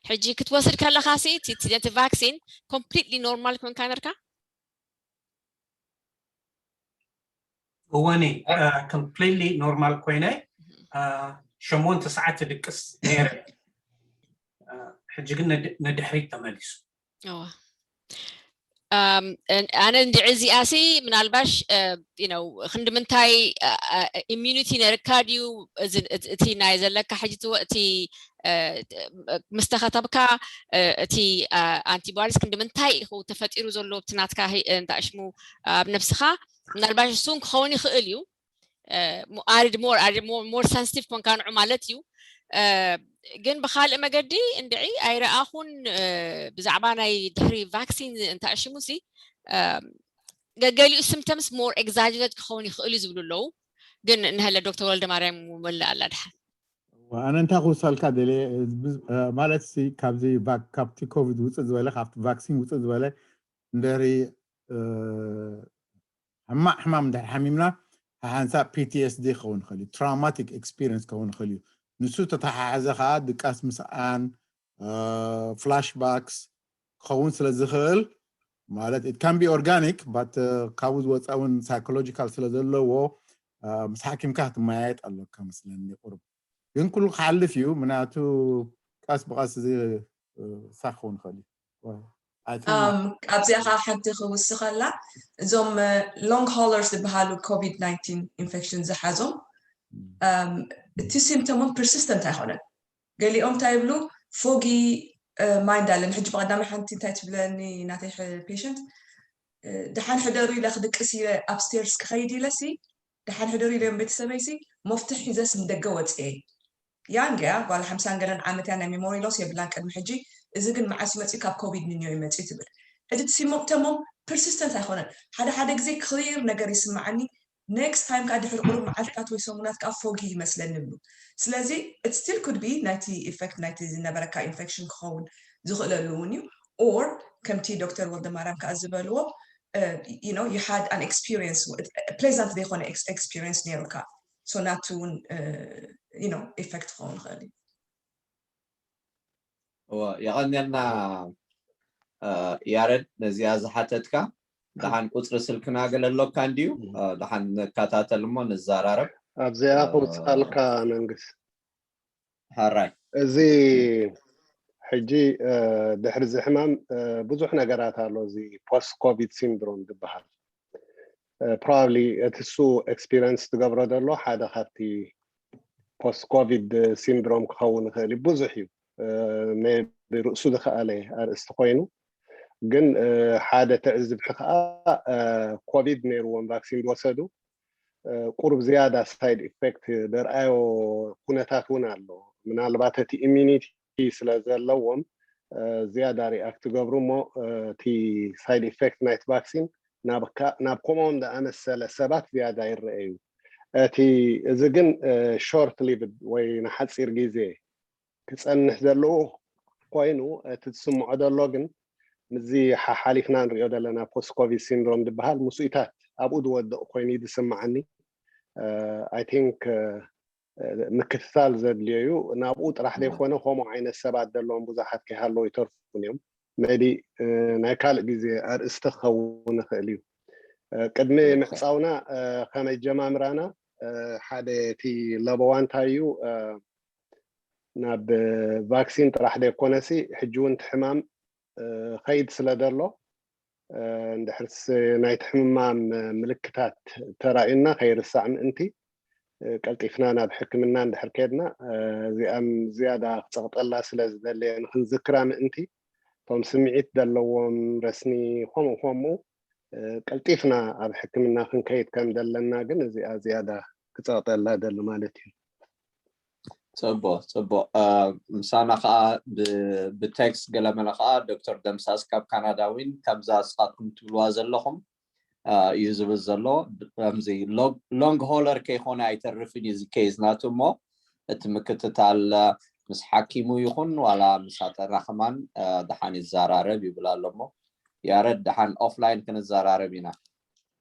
ሕጂ ክትወስድ ከለካ ሲ እቲ ቫክሲን ኮምፕሊትሊ ኖርማል ኮንካ ነርካ? እወኒ ኮምፕሊትሊ ኖርማል ኮይነ ሸሞንተ ሰዓት ድቅስ ነይረ። ሕጂ ግን ንድሕሪት ተመሊሱ። ኣነ እንድዒ እዚኣ ሲ ምናልባሽ ክንዲ ምንታይ ኢሚዩኒቲ ነርካ ድዩ እቲ ናይ ዘለካ ሕጂ እቲ ምስ ተኸተብካ እቲ ኣንቲባዲስ ክንዲ ምንታይ ኢኹ ተፈጢሩ ዘሎ ኣብቲ ናትካ እንታይ ሽሙ ኣብ ነብስኻ ምናልባሽ እሱን ክኸውን ይኽእል እዩ። ኣድድ ሞር ኣድድ ሞር ሞር ሰንስቲቭ ኮንካ ንዑ ማለት እዩ። ግን ብካልእ መገዲ እንድዒ ኣይረኣኹን ብዛዕባ ናይ ድሕሪ ቫክሲን እንታይ ሽሙ ሲ ገገሊኡ ሲምፕተምስ ሞር ኤግዛጀሬት ክኸውን ይኽእል እዩ ዝብሉ ኣለዉ። ግን ንሀለ ዶክተር ወልደ ማርያም መለ ኣላ ድሓን ኣነ እንታይ ክውሳልካ ደለ ማለት ሲ ካብዚ ካብቲ ኮቪድ ውፅእ ዝበለ ካብቲ ቫክሲን ውፅእ ዝበለ እንደሪ ሕማቅ ሕማም እንድሕር ሓሚምና ሓንሳብ ፒቲኤስዲ ክኸውን ይኽእል እዩ። ትራውማቲክ ኤክስፒሪንስ ክኸውን ይኽእል እዩ። ንሱ ተተሓሓዘ ከዓ ድቃስ ምስኣን ፍላሽባክስ ክኸውን ስለ ዝኽእል ማለት it can be organic but ካብኡ ዝወፀ እውን ሳይኮሎጂካል ስለ ዘለዎ ምስ ሓኪምካ ክትመያየጥ ኣለካ መስለኒ። ቁርብ ግን ኩሉ ክሓልፍ እዩ ምክንያቱ ቀስ ብቀስ እዚ ሳኽ ክኸውን ይኽእል እዩ። ኣብዚኣ ከዓ ሓንቲ ክውስኸላ እዞም ሎንግ ሃለርስ ዝበሃሉ ኮቪድ ናይንቲን ኢንፌክሽን ዝሓዞም እቲ ሲምፕተሞም ፐርሲስተንት ኣይኮነን። ገሊኦም እንታይ ይብሉ ፎጊ ማይንድ ኣለኒ። ሕጂ ብቀዳሚ ሓንቲ እንታይ ትብለኒ ናተይ ፔሸንት ደሓን ሕደሩ ኢለ ክድቅስ ኢለ ኣብስቴርስ ክኸይድ ኢለሲ ደሓን ሕደሩ ኢለዮም ቤተሰበይሲ መፍትሕ ሒዘስ ንደገ ወፅየ። ያንግ እያ ጓል ሓምሳን ገለን ዓመት እያ ናይ ሜሞሪ ሎስ የብላን ቅድሚ ሕጂ። እዚ ግን መዓስ ይመፅእ ካብ ኮቪድ ንንዮ ይመፅእ ትብል። ሕጂ እቲ ሲምፕተሞም ፐርሲስተንት ኣይኮነን። ሓደ ሓደ ግዜ ክሊር ነገር ይስምዓኒ። ኔክስት ታይም ከዓ ድሕሪ ቁሩብ መዓልትታት ወይ ሰሙናት ከዓ ፎጊ ይመስለኒ ይብሉ። ስለዚ it still could be ናይቲ ኢፌክት ናይቲ ዝነበረካ ኢንፌክሽን ክኸውን ዝኽእለሉ እውን እዩ። ኦር ከምቲ ዶክተር ወልደማርያም ከዓ ዝበልዎ you know you had an experience pleasant ዘይኮነ ኤክስፒሪንስ ነይሩካ። So ናቱ እውን you know ኢፌክት ክኸውን ይኽእል እዩ። እወ የቐንየልና ያረድ ነዚኣ ዝሓተትካ። ደሓን ቁፅሪ ስልክና ገለ ኣሎካ እንድዩ። ደሓን ንከታተል እሞ ንዘራረብ። ኣብዚኣ ክውፅኣልካ መንግስት ሕራይ እዚ ሕጂ ድሕሪ እዚ ሕማም ብዙሕ ነገራት ኣሎ። እዚ ፖስት ኮቪድ ሲንድሮም ዝበሃል ፕሮባብሊ እቲ እሱ ኤክስፒሪንስ ትገብሮ ዘሎ ሓደ ካብቲ ፖስት ኮቪድ ሲንድሮም ክኸውን ይኽእል እዩ። ብዙሕ እዩ ሜቢ ርእሱ ዝኸኣለ ኣርእስቲ ኮይኑ ግን ሓደ ትዕዝብቲ ከዓ ኮቪድ ነይርዎም ቫክሲን ዝወሰዱ ቁሩብ ዝያዳ ሳይድ ኢፌክት ዘርኣዮ ኩነታት እውን ኣሎ። ምናልባት እቲ ኢሚኒቲ ስለ ዘለዎም ዝያዳ ሪኣክት ትገብሩ እሞ እቲ ሳይድ ኢፌክት ናይቲ ቫክሲን ናብ ከምኦም ዝኣመሰለ ሰባት ዝያዳ ይረአ እዩ። እቲ እዚ ግን ሾርት ሊቭድ ወይ ንሓፂር ግዜ ክፀንሕ ዘለዎ ኮይኑ እቲ ዝስምዖ ዘሎ ግን ምዚ ሓሓሊፍና ንሪኦ ዘለና ፖስት ኮቪድ ሲንድሮም ዝበሃል ምስኢታት ኣብኡ ዝወድቕ ኮይኑ እዩ ዝስምዓኒ። ኣይ ቲንክ ምክትታል ዘድልዮ እዩ። ናብኡ ጥራሕ ዘይኮነ ከምኡ ዓይነት ሰባት ዘለዎም ብዙሓት ከይሃለዉ ይተርፉን እዮም። ሜቢ ናይ ካልእ ግዜ ኣርእስቲ ክኸውን ይኽእል እዩ። ቅድሚ ምዕፃውና ከመይ ጀማምራና ሓደ እቲ ለበዋ እንታይ እዩ ናብ ቫክሲን ጥራሕ ዘይኮነሲ ሕጂ እውን እቲ ሕማም ከይድ ስለ ዘሎ እንድሕርስ ናይቲ ሕምማም ምልክታት ተራእዩና ከይርሳዕ ምእንቲ ቀልጢፍና ናብ ሕክምና እንድሕር ከድና እዚኣም ዝያዳ ክፀቕጠላ ስለ ዝደለየ ንክንዝክራ ምእንቲ እቶም ስምዒት ዘለዎም ረስኒ ከምኡ ከምኡ ቀልጢፍና ኣብ ሕክምና ክንከይድ ከም ዘለና ግን እዚኣ ዝያዳ ክፀቕጠላ ደሊ ማለት እዩ። ፅቡቅ ፅቡቅ ምሳና ከዓ ብቴክስት ገለመለ ከዓ ዶክተር ደምሳስ ካብ ካናዳ ዊን ከምዛ ስኻትኩም ትብልዋ ዘለኹም እዩ ዝብል ዘሎ ከምዚ ሎንግ ሆለር ከይኮነ ኣይተርፍን እዩ እዚ ኬዝ ናቱ እሞ እቲ ምክትታል ምስ ሓኪሙ ይኹን ዋላ ምስ ኣጠና ከማን ደሓን ይዘራረብ ይብል ኣሎ እሞ ያረድ ደሓን ኦፍላይን ክንዘራረብ ኢና